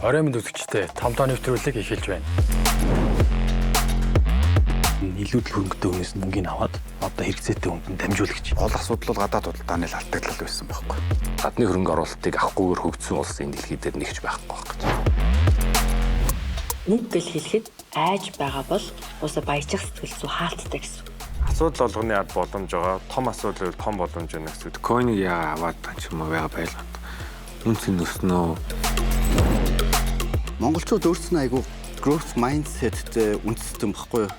Оройн мэнд үзэгчдээ том тоо нэвтрүүлэг эхэлж байна. Илүү л хөрөнгөтэй хүнээс мөнгийг аваад одоо хэрэгцээтэй хүнд нь дамжуулагч. Гол асуудал бол гадаад худалдааны л алдагдал байсан байхгүй. Гадны хөрөнгө оруулалтыг авахгүйгээр хөгжсөн улс энэ дэлхий дээр нэгч байхгүй байх гэж. Мөнгө гэл хэлэхэд айж байгаа бол уусаа баяжих сэтгэл зүй хаалттай гэсэн. Асуудал болгоны ард боломж байгаа. Том асуудал бол том боломж байна гэсэн. Биткойныг яа аваад ч юм уу яа байлгаад. Үнц нь өснө үү? Монголчууд өөрсдөө айгүй growth mindset-тэй үндэстэн баггүй юу?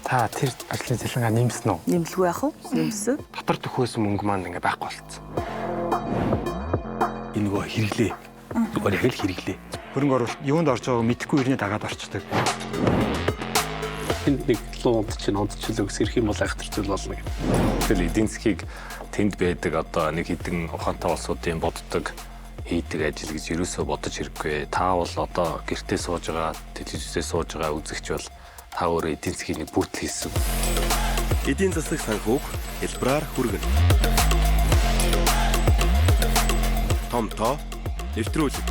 Та тэр ажлын цалингаа нэмсэн үү? Нэмэлгүй яах вэ? Нэмсэн. Дотор төхөөсөн мөнгө маань ингээ байхгүй болцсон. Энэ нөгөө хэрэглээ. Зүгээр яг л хэрэглээ. Хөрөнгө оруулалт юунд орж байгааг мэдэхгүй ирнэ дагаад орчдөг. Энд нэг луу унд чинь ундчлаа гэсэн ирэх юм бол айхтар зүйл болно гэх. Тэгэл эдийн засгийг тэнд байдаг одоо нэг хэдэн ухаантай улсуудын боддог хийдэг ажил гэж ерөөсөө бодож хэрэггүй. Та бол одоо гэртээ сууж байгаа, телевизээ сууж байгаа үзэгч бол та өөрөө эдийн засгийн нэг бүрдэл хийсэн. Эдийн засаг санхүүг хэлбраар хүргэнэ. Том тоо нэвтрүүлэг.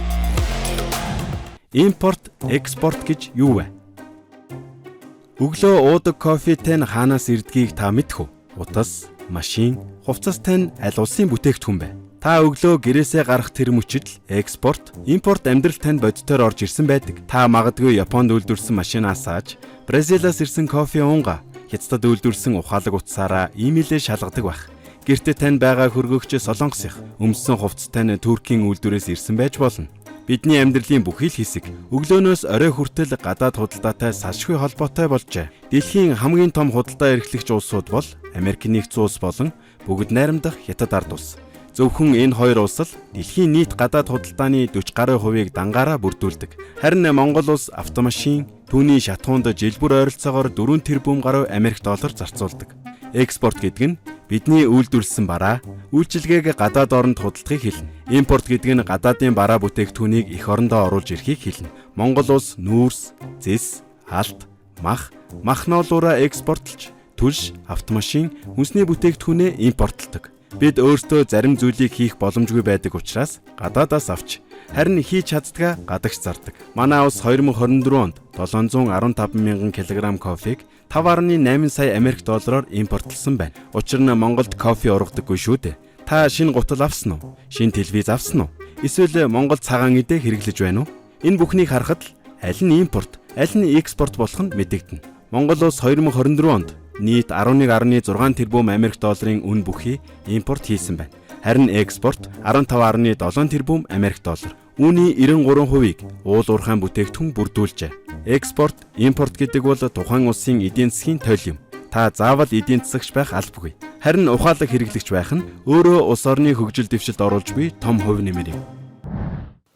Импорт, экспорт гэж юу вэ? Өглөө уудаг кофетэй нь хаанаас ирдгийг та мэдэх үү? Утас, машин, хувцас тань аль улсын бүтээгдэхүүн бэ? Та өглөө гэрээсээ гарах тэр мөчид л экспорт, импорт амьдрал танд бодитоор орж ирсэн байдаг. Та магадгүй Японд үйлдвэрлэсэн машинаас ааж, Бразилиас ирсэн кофе уунга, Хятадд үйлдвэрлэсэн ухаалаг утсаараа имэйлээ шалгадаг байх. Гэртээ танд байгаа хөргөгч Солонгосынх, өмссөн хувцас тань Туркийн үйлдвэрээс ирсэн байж болно. Бидний амьдралын бүхий л хэсэг өглөөнөөс орой хүртэл гадаад худалдаатай салшгүй холбоотой болжээ. Дэлхийн хамгийн том худалдаа эрхлэгч улсууд бол Америк нэгдсэн улс болон бүгд найрамдах Хятад ард улс. Зөвхөн энэ хоёр улс л дэлхийн нийт гадаад худалдааны 40 гаруй хувийг дангаараа бүрдүүлдэг. Харин Монгол улс автомашин, түүний шатхуунд жил бүр ойролцоогоор 4 тэрбум гаруй Америк доллар зарцуулдаг. Экспорт гэдэг нь бидний үйлдвэрлэсэн бараа, үйлчилгээг гадаад оронд худалдахыг хэлнэ. Импорт гэдэг нь гадаадын бараа бүтээгдэхүүнийг эх орондоо оруулж ирэхийг хэлнэ. Монгол улс нүүрс, зэс, алт, мах, мах ноолуураа экспортлж, түлш, автомашин, хүнсний бүтээгдэхүүнээ импортлдог. Бид өөрсдөө зарим зүйлийг хийх боломжгүй байдаг учраас гадаадаас авч харин хийж чаддгаа гадагш зардаг. Манай улс 2024 онд 715 мянган килограмм кофег 5.8 сая Америк доллараар импортлсон байна. Учир нь Монголд кофе ургадаггүй шүү дээ. Та шинэ гутал авсан уу? Шинэ телевиз авсан уу? Эсвэл Монгол цагаан эдээ хэрэглэж байна уу? Энэ бүхнийг харахад л аль нь импорт, аль нь экспорт болох нь мэдэгдэнэ. Монгол улс 2024 онд нийт 11.6 тэрбум Америк долларын үн бүхий импорт хийсэн байна. Харин экспорт 15.7 тэрбум Америк доллар. Үүний 93%-ийг уул уурхайн бүтээгдэхүүн бүрдүүлжээ. Экспорт, импорт гэдэг бол тухайн улсын эдийн засгийн тойл юм. Та заавал эдийн засагч байх албагүй. Харин ухаалаг хэрэглэгч байх нь өөрөө улс орны хөгжил дэвшилд оруулж буй том хувь нэмэр юм.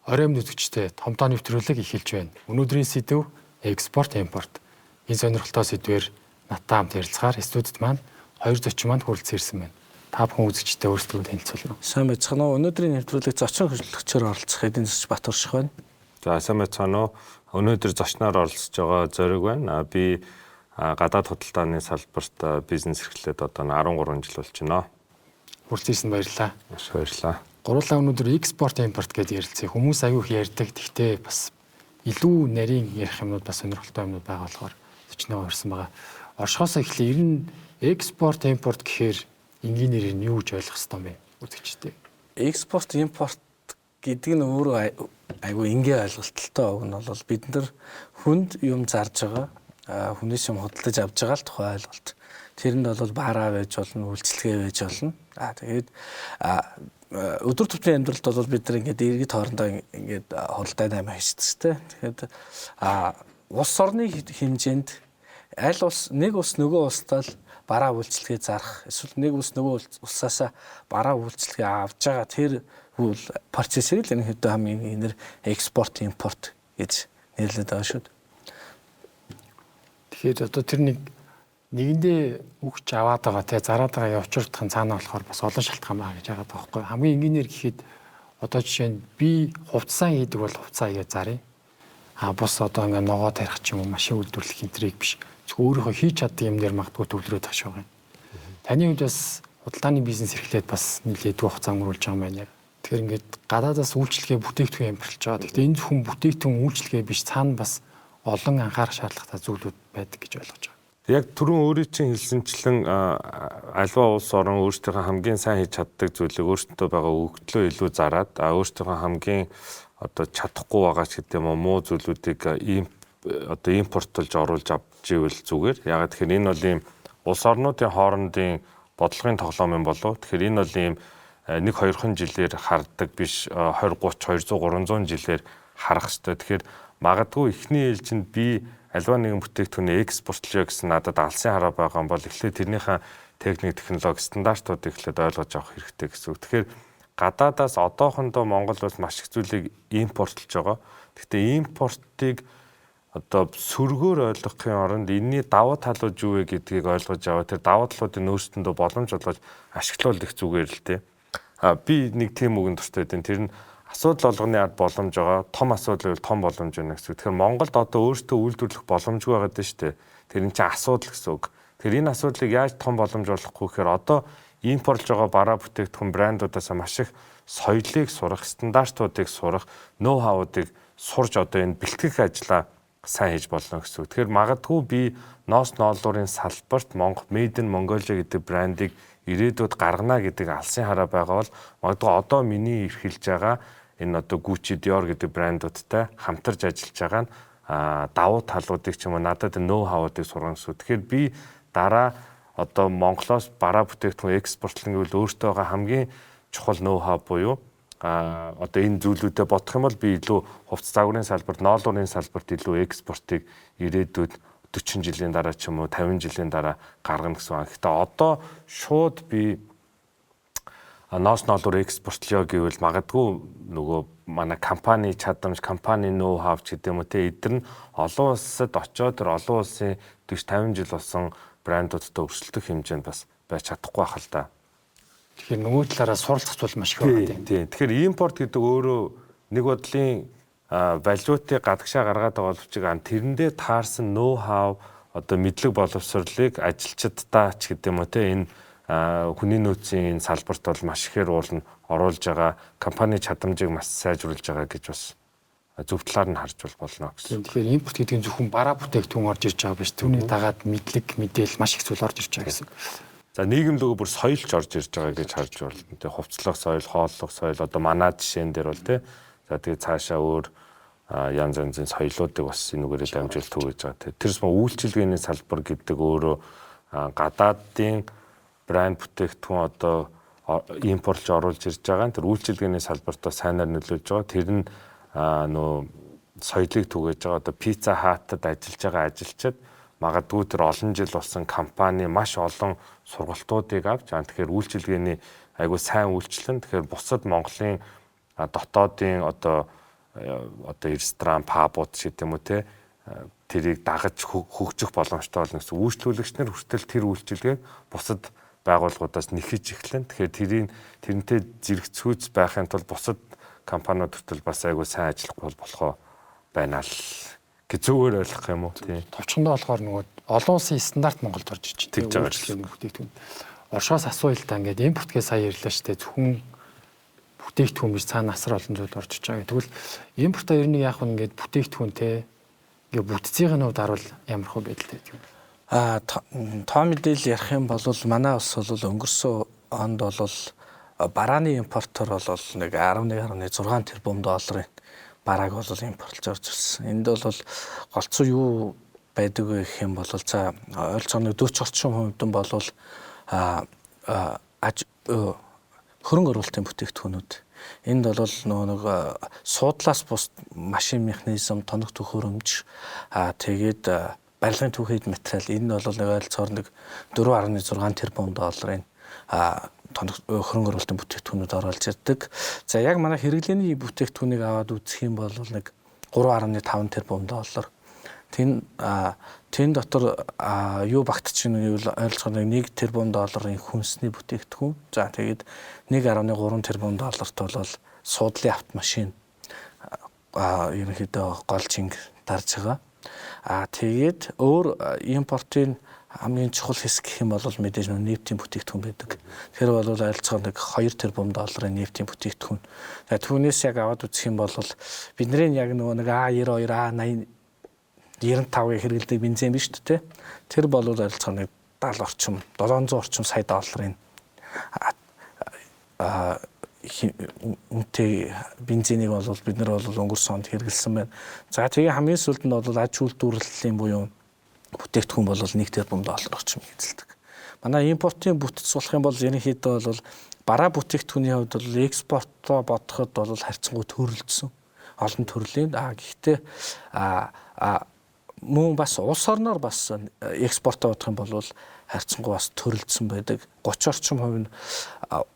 Оройн мэнд үзэгчдээ том тоо нэвтрүүлэг эхэлж байна. Өнөөдрийн сэдэв экспорт, импорт. Энэ сонирхолтой сэдвээр надтай хамт ярилцахаар студид маань хоёр зочин маань хүрэлцэн ирсэн байна. Та бүхэн үзэгчдээ өөрсдөө танилцуулна. Сайн байцгаана уу? Өнөөдрийн нэвтрүүлэг зочин хөтлөгчөөр оролцох эдийн засагч Батурших байна. За сайн байцгаана уу? Өнөөдөр зочноор оролцож байгаа Зориг байна. Би гадаад худалдааны салбарт бизнес эрхлээд одоо 13 жил болж байна. Хүрэлцэн ирсэнд баярлалаа. Маш баярлалаа. Гурлаа өнөөдөр экспорт, импорт гэдээ ярилцъя. Хүмүүс аюух ярьдаг. Гэхдээ бас илүү нарийн ярих юмнууд бас сонирхолтой юмнууд байгаа болохоор зочноо урьсан байгаа. Оршихоос эхлэе. Ер нь экспорт, импорт гэхээр энгийнээр нь юу гэж ойлгох ёстой юм бэ? Үзэгчдээ. Экспорт, импорт гэдэг нь өөрөө айгүй энгийн ойлголттой уг нь бол бид нар хүнд юм зарж байгаа, хүнээс юм худалдаж авч байгаа л тухай ойлголт. Тэрэнд бол бараа байж болно, үйлчилгээ байж болно. Тэгээд өдөр тутмын амьдралд бол бид нар ингээд иргэд хоорондоо ингээд худалдаа аймаа хийдэг шүү дээ. Тэгэхээр улс орны хэмжээнд аль улс нэг улс нөгөө улстай л бараа үйлчилгээ зарах эсвэл нэг улс нөгөө улсаасаа бараа үйлчилгээ авч байгаа тэр үйл процессыг л ерөнхийдөө хамгийн энээр экспорт, импорт гэж нэрлэдэг байгаа шүү дээ. Тэгэхээр одоо тэр нэг нэгэндээ өгч аваад байгаа те зараад байгаа явчрдах нь цаанаа болохоор бас олон шалтгаан байгаа гэж байгаа байхгүй. Хамгийн энгийнээр гэхэд одоо жишээ нь би хувцсаа хийдэг бол хувцсаа хийгээ заръя. А бус одоо ингээ ногоо тарих ч юм уу машин үйлдвэрлэх энтрийг биш. Зөвхөн өөрийнхөө хийж чаддаг юм дээр магадгүй төвлөрөөд тах шиг байна. Таны хувьд бас худалдааны бизнес эрхлээд бас нэлээдгүй хугацаа өнгөрүүлж байгаа юм байна яг. Тэгэхээр ингээд гадаадаас үйлчилгээ бүтээгдэхүүн импортлж байгаа. Гэхдээ энэ зөвхөн бүтээгдэхүүн үйлчилгээ биш, цаана бас олон анхаарах шаардлагатай зүйлүүд байдаг гэж ойлгож байгаа. Яг түрүүн өөрийн чинь хэлсэнчлэн альва улс орон өөрсдийнхөө хамгийн сайн хийж чаддаг зүйлийг өөрсдөө байгаа өгөгдлөө илүү зараад, өөрсдийнхөө хамгийн одоо чадахгүй байгаа ч гэдэг юм уу, муу зүйлүүдийг одоо импортлж оруулж авч ивэл зүгээр. Ягаад тэгэхээр энэ бол ийм улс орнуудын хоорондын бодлогын тоглоом юм болов. Тэгэхээр энэ бол ийм 1 2хан жилээр хардаг биш, 20 30 200 300 жилээр харах хэрэгтэй. Тэгэхээр магадгүй эхний ээлжинд би альва нэгэн бүтээгдэхүүнээ экспортлё гэсэн надад алсын хараа байгаа юм бол эхлээд тэрнийхээ техник, технологи, стандартуудыг эхлээд ойлгож авах хэрэгтэй гэсэн үг. Тэгэхээр гадаадаас одоохондоо Монгол улс маш их зүйлийг импортлж байгаа. Гэхдээ импортыг одоо сөргөөр ойлгохын оронд энэний давуу талууд юу вэ гэдгийг ойлгож аваа. Тэр давуу талуудыг өөрсдөндөө боломж олгож ашиглавал их зүгээр л дээ. Би нэг тийм үгэн дуртай байдаг. Тэр нь асуудал болгоны ард боломж байгаа. Том асуудал байвал том боломж байна гэсэн үг. Тэгэхээр Монголд одоо өөртөө үйлдвэрлэх боломжгүй байгаа даа шүү дээ. Тэр нь чинь асуудал гэсэн үг. Тэгэхээр энэ асуудлыг яаж том боломж болгохгүй гэхээр одоо импортлж байгаа бараа бүтээгдэхүүн брэндуудаас маш их соёлыг сурах, стандартуудыг сурах, ноу-хавуудыг сурж одоо энэ бэлтгэх ажлаа сайн хийж болно гэсэн үг. Тэгэхээр магадгүй би ноос ноолуурын салбарт Монгол Made in Mongolia гэдэг брендийг ирээдүйд гаргана гэдэг алсын хараа байгаа бол магадгүй одоо миний эрхэлж байгаа энэ одоо Gucci, Dior гэдэг брэндүүдтэй хамтарч ажиллаж байгаа нь давуу талуудыг ч юм уу надад ноу-хавуудыг сургана гэсэн үг. Тэгэхээр би дараа одоо Монголоос бараа бүтээгдэхүүн экспортлно гэвэл өөртөө байгаа хамгийн чухал ноу-хав буюу одоо энэ зүйлүүдэд бодох юм бол би илүү хувцас загварын салбарт, ноолуурын салбарт илүү экспортыг ирээдүйд 40 жилийн дараа ч юм уу 50 жилийн дараа гаргана гэсэн. Гэхдээ одоо шууд би ноос ноолуур экспортлё гэвэл магадгүй нөгөө манай компани чадамж, компани ноу-хав ч гэдэг юм уу те, эдгээр нь олон улсад очиод тэр олон улсын 40 50 жил болсон брэндүүдтэй өрсөлдөх хэмжээнд бас байж чадахгүй байх л да. Тэгэхээр нөгөө талаараа суралцах зүйл маш их байгаа тийм. Тийм. Тэгэхээр импорт гэдэг өөрөө нэг бодлын валютыг гадагшаа гаргаад байгаа боловч тэрэндээ таарсан ноу-хав одоо мэдлэг боловсролыг ажилчдаа ч гэдэг юм уу те, энэ хүний нөөцийн энэ салбарт бол маш ихээр уулна оруулж байгаа, компани чадамжийг маш сайжруулж байгаа гэж бас зөв талаар нь харж болно гэсэн. Тэгэхээр импорт гэдэг нь зөвхөн бараа бүтээгдэхүүн орж ирж байгаа биш. Түүний дагаад мэдлэг, мэдээлэл маш их зүйл орж ирж байгаа гэсэн. За нийгэм лүгөө бүр соёлч орж ирж байгаа гэж харж байна. Тэ хувцлах соёл, хооллох соёл одоо манай жишээн дээр бол тэ за тэгээ цаашаа өөр янз янзын соёлоодыг бас энүүгээрээ дамжуулт түгэж байгаа. Тэр сум үйлчилгээний салбар гэдэг өөрөө гадаадын брэнд бүтээгдэхүүн одоо импортлж оруулж ирж байгаа. Тэр үйлчилгээний салбарт бас сайнаар нөлөөлж байгаа. Тэр нь нөө соёлыг түгээж байгаа. Одоо Pizza Hut-ад ажиллаж байгаа ажилчид магадгүй тэр олон жил болсон компани маш олон сургалтуудыг авч, тэгэхээр үйлчилгээний айгүй сайн үйлчлэн, тэгэхээр бусад Монголын дотоодын одоо ресторан, пабууд ч гэдэг юм уу те, тэрийг дагаж хөгжих боломжтой болно гэсэн. Үйлчлүүлэгч нар хүртэл тэр үйлчилгээг бусад байгууллагуудаас нэхэж эхлэн. Тэгэхээр тэрнтэй зэрэгцүүц байхын тулд бусад компаниуд хүртэл бас айгүй сайн ажиллахгүй болохоо байна л гэж зүгээр ойлгох юм уу? Тийм. Товчхондоо болохоор нөгөө олон улсын стандарт Монголд орж ирж байна. Үйлчилгээний бүтээгдэхүүн. Оршоос асууя л да, ингээд импортгээ сая ирлээ шүү дээ. Зөвхөн бүтээгдэхүүн биш, цаана асар олон зүйл орж ирж байгаа. Тэгвэл импортоо ер нь яах вэ, ингээд бүтээгдэхүүн те ингээд бүтцийн хувьд харуул ямар хөө байдалтай гэдэг юм. Тоо мэдээлэл ярих юм бол манай улс бол өнгөрсөн онд бол барааны импортор бол нэг 11.6 тэрбум долларын барааг бол импортлж орж ирсэн. Энд бол голцоо юу байдаг вэ гэх юм бол за ойролцоогоо 40 орчим хувьд бол хөрөнгө оруулалтын бүтээгдэхүүнүүд. Энд бол нөгөө нэг суудлаас бус машин механизм, тоног төхөөрөмж, тэгээд барилгын түүхийд материал, энэ бол нэг ойролцоогоор нэг 4.6 тэрбум долларын тоног хөрөнгө оруулалтын бүтээгдэхүүнүүд оруулж ирдэг. За яг манай хэрэглээний бүтээгдэхүүнийг аваад үзэх юм бол нэг 3.5 тэрбум доллар. Тэн дотор юу багтчих нь гэвэл ойролцоогоор 1 тэрбум долларын хүнсний бүтээгдэхүүн. За тэгээд 1.3 тэрбум долларт бол суудлын автомашин ерөнхийдөө гол чинг дарж байгаа. Тэгээд өөр импортын Хамгийн чухал хэсэг гэх юм бол мэдээж нефтийн бүтээгдэхүүн байдаг. Тэр бол ойролцоогоор нэг 2 тэрбум долларын нефтийн бүтээгдэхүүн. За, түүнээс яг аваад үзэх юм бол бидний яг нөгөө нэг A92, A80 95-ыг хэрэглэдэг бензин биш үү те. Тэр бол ойролцоогоор нэг 70 орчим, 700 орчим сая долларын үнэтэй бензинийг бол бид нар бол өнгөрсөн онд хэрэглэсэн байна. За, тэгээ хамгийн сүүлд нь бол аж үйлдвэрлэлийн буюу бүтээгдэхүүн бол 1 тэрбум доллар орчим эзэлдэг. Манай импортын бүтэц болох юм бол ерөнхийдөө бол бараа бүтээгдэхүүний хувьд бол экспортоо бодоход бол харьцангуй төрөлдсөн олон төрлийн. Гэхдээ мөн бас улс орноор бас экспортоо бодох юм бол харьцангуй бас төрөлдсөн байдаг. 30 орчим хувь нь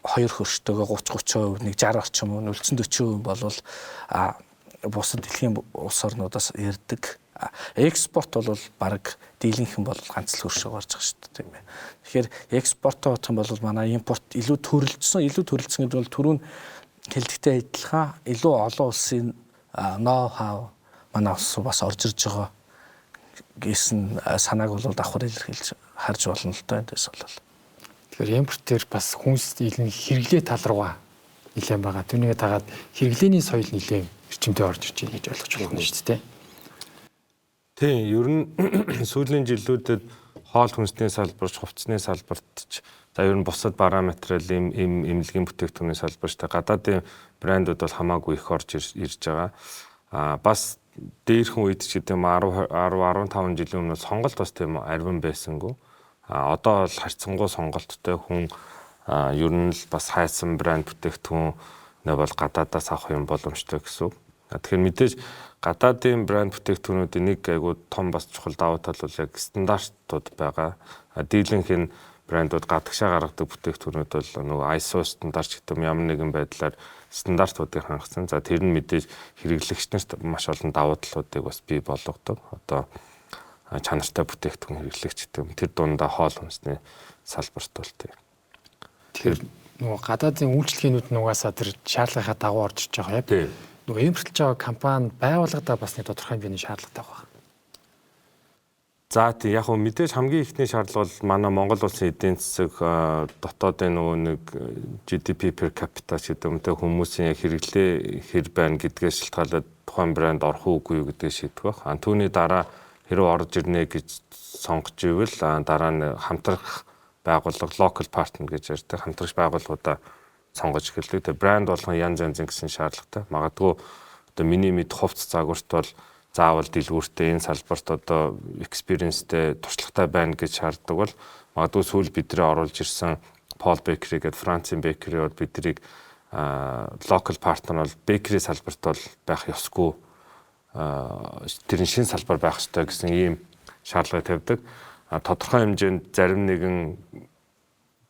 хоёр хөрштөөгөө, 30 30%, нэг 60 орчим нь, үлдсэн 40% бол бусад дэлхийн улс орнуудаас ирдэг. Экспорт бол бараг дийлэнхэн бол ганц л хөршөө гарч байгаа шүү дээ, тийм ээ. Тэгэхээр экспортоо бодох юм бол манай импорт илүү төрөлдсөн, илүү төрөлдсөн гэдэг бол түрүүн хэлдэгтэй адилхан илүү олон улсын ноу хау манай улс бас орж ирж байгаа гэсэн санааг бол давхар илэрхийлж харж болно л доо эндээс бол. Тэгэхээр импорт дээр бас хүнс илэн хэрэглээ тал руугаа нэлээд байгаа. Түүнийгээ дагаад хэрэглээний соёл нэлээд эрчимтэй орж ирж байна гэж ойлгож байна шүү дээ. Тийм, ер нь сүүлийн жилүүдэд хоол хүнсний салбарч, хувцсны салбарт ч, за, ер нь бусад бараа материал, им эмнэлгийн бүтээгдэхүүний салбарч та гадаадын брэндүүд бол хамаагүй их орж ирж байгаа. Бас дээрхэн үед ч гэдэг юм, 10 10 15 жилийн өмнө сонголт бас тийм арвин байсангүй. Одоо бол харьцангуй сонголттой, хүн ер нь л бас хайсан брэнд бүтээгдэхүүн нэ бол гадаадаас авах юм боломжтой гэсэн үг. Тэгэхээр мэдээж гадаадын брэнд бүтээгдэхүүнүүдийн нэг айгуу том бас чухал давуу тал бол яг стандартууд байгаа. Дийлэнх энэ брэндүүд гадагшаа гаргадаг бүтээгдэхүүнүүд бол нөгөө ISO стандарт гэдэг юм, ямар нэгэн байдлаар стандартуудыг хангасан. За, тэр нь мэдээж хэрэглэгч нарт маш олон давуу талуудыг бас бий болгодог. Одоо чанартай бүтээгдэхүүн хэрэглэгч гэдэг юм. Тэр дундаа хоол хүнсний салбарт бол тийм. Тэгэхээр нөгөө гадаадын үйлчилгээнүүд нь угаасаа тэр шаардлагынхаа дагуу орж иж байгаа юм. Нөгөө импортлж байгаа компани байгууллагадаа бас нэг тодорхой хэмжээний шаардлагатай байна. За, тий, яг хөө мэдээж хамгийн ихний шаардлага бол манай Монгол улсын эдийн засаг, дотоодын нөгөө нэг GDP per capita гэдэг юм те, хүмүүсийн яг хэрэглээ хэр байна гэдгээс шалтгаалаад тухайн брэнд орох уугүй юу гэдгийг шийдэх байх. А түүний дараа хэрэг орж ирнэ гэж сонгож ивэл дараа нь хамтрах байгууллага, local partner гэж ярьдаг хамтрагч байгууллагуудаа сонгож эхэлдэг. Тэгээ брэнд болгон янз янзын гэсэн шаардлагатай. Магадгүй одоо миний мэд хувцас загварт бол заавал дэлгүүртэй, энэ салбарт одоо experience тэй, туршлагатай байна гэж шаарддаг бол магадгүй сүүл бидний оруулж ирсэн Paul Bakery гэдэг Францын bakery бол биднийг local partner бол bakery салбарт бол байх ёсгүй, тэр нь шин салбар байх ёстой гэсэн ийм шаардлага тавьдаг. Тодорхой хэмжээнд зарим нэгэн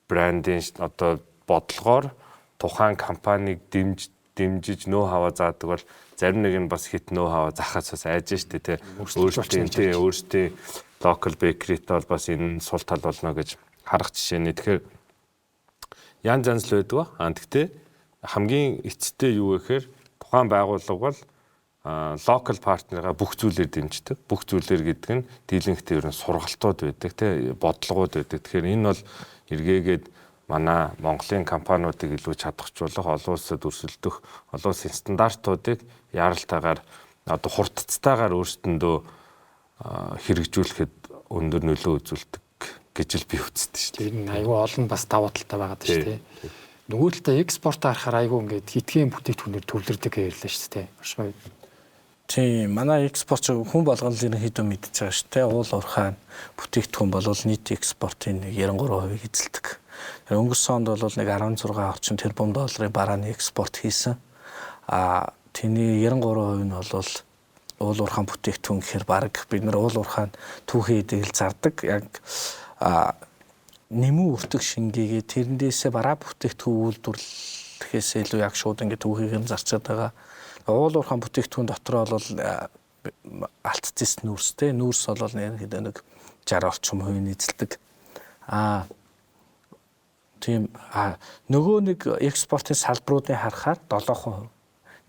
брендийн одоо бодлогоор тухайн компанийг дэмжиж ноу-хаваа заадаг бол зарим нэг нь бас хит ноу-хаваа заахаас бас айж штэ тий. Өөрсдийн, тий, өөрсдийн local bakery-тэй бол бас энэ сул тал болно гэж харах жишээний. Тэгэхээр янз янз л байдаг ба. А тэгтээ хамгийн эцэстээ юу вэ гэхээр тухайн байгууллага бол local partner-гаа бүх зүйлээр дэмждэг. Бүх зүйлээр гэдэг нь дийлэнхтэй ер нь сургалтууд байдаг, тий, бодлогууд байдаг. Тэгэхээр энэ бол эргээгээд манай Монголын компаниудыг илүү чадахжуулах, олон улсад өрсөлдөх, олон улсын стандартуудыг яаралтайгаар, одоо хурдцтайгаар өөрсдөндөө хэрэгжүүлэхэд өндөр нөлөө үзүүлдэг гэж л би үздэг шүү дээ. Тэр нь айгүй олон бас давуу талтай байгаа шүү дээ. Нөгөө талдаа экспортоо харахаар айгүй ингээд хитгэн бүтээгдэхүүнээр төвлөрдөг гэж ярьлаа шүү дээ. Оршмой. Тийм, манай экспорт хүн болгон л ерөнхийдөө мэдж байгаа шүү дээ. Уул уурхай бүтээгдэхүүн бол нийт экспортын нэг 93% эзэлдэг. Өнгөрсөн онд бол нэг 16 орчим тэрбум долларын барааны экспорт хийсэн. А тэрний 93% нь бол уул уурхайн бүтээгдэхүүн гэхээр баг бид нар уул уурхайн түүхий эдийг л зардаг. Яг нэмэн өртөг шингээгээ тэрэндээсээ бараа бүтээгдэхүүн үйлдвэрлэхээс илүү яг шууд ингээд түүхийг нь зарчаад байгаа. Уул уурхайн бүтээгдэхүүн дотор бол алт зэс нүүрстэй. Нүүрс бол ерөнхийдөө нэг 60 орчим хувийн эзэлдэг. Тийм, нөгөө нэг экспортын салбаруудыг харахаар 7%.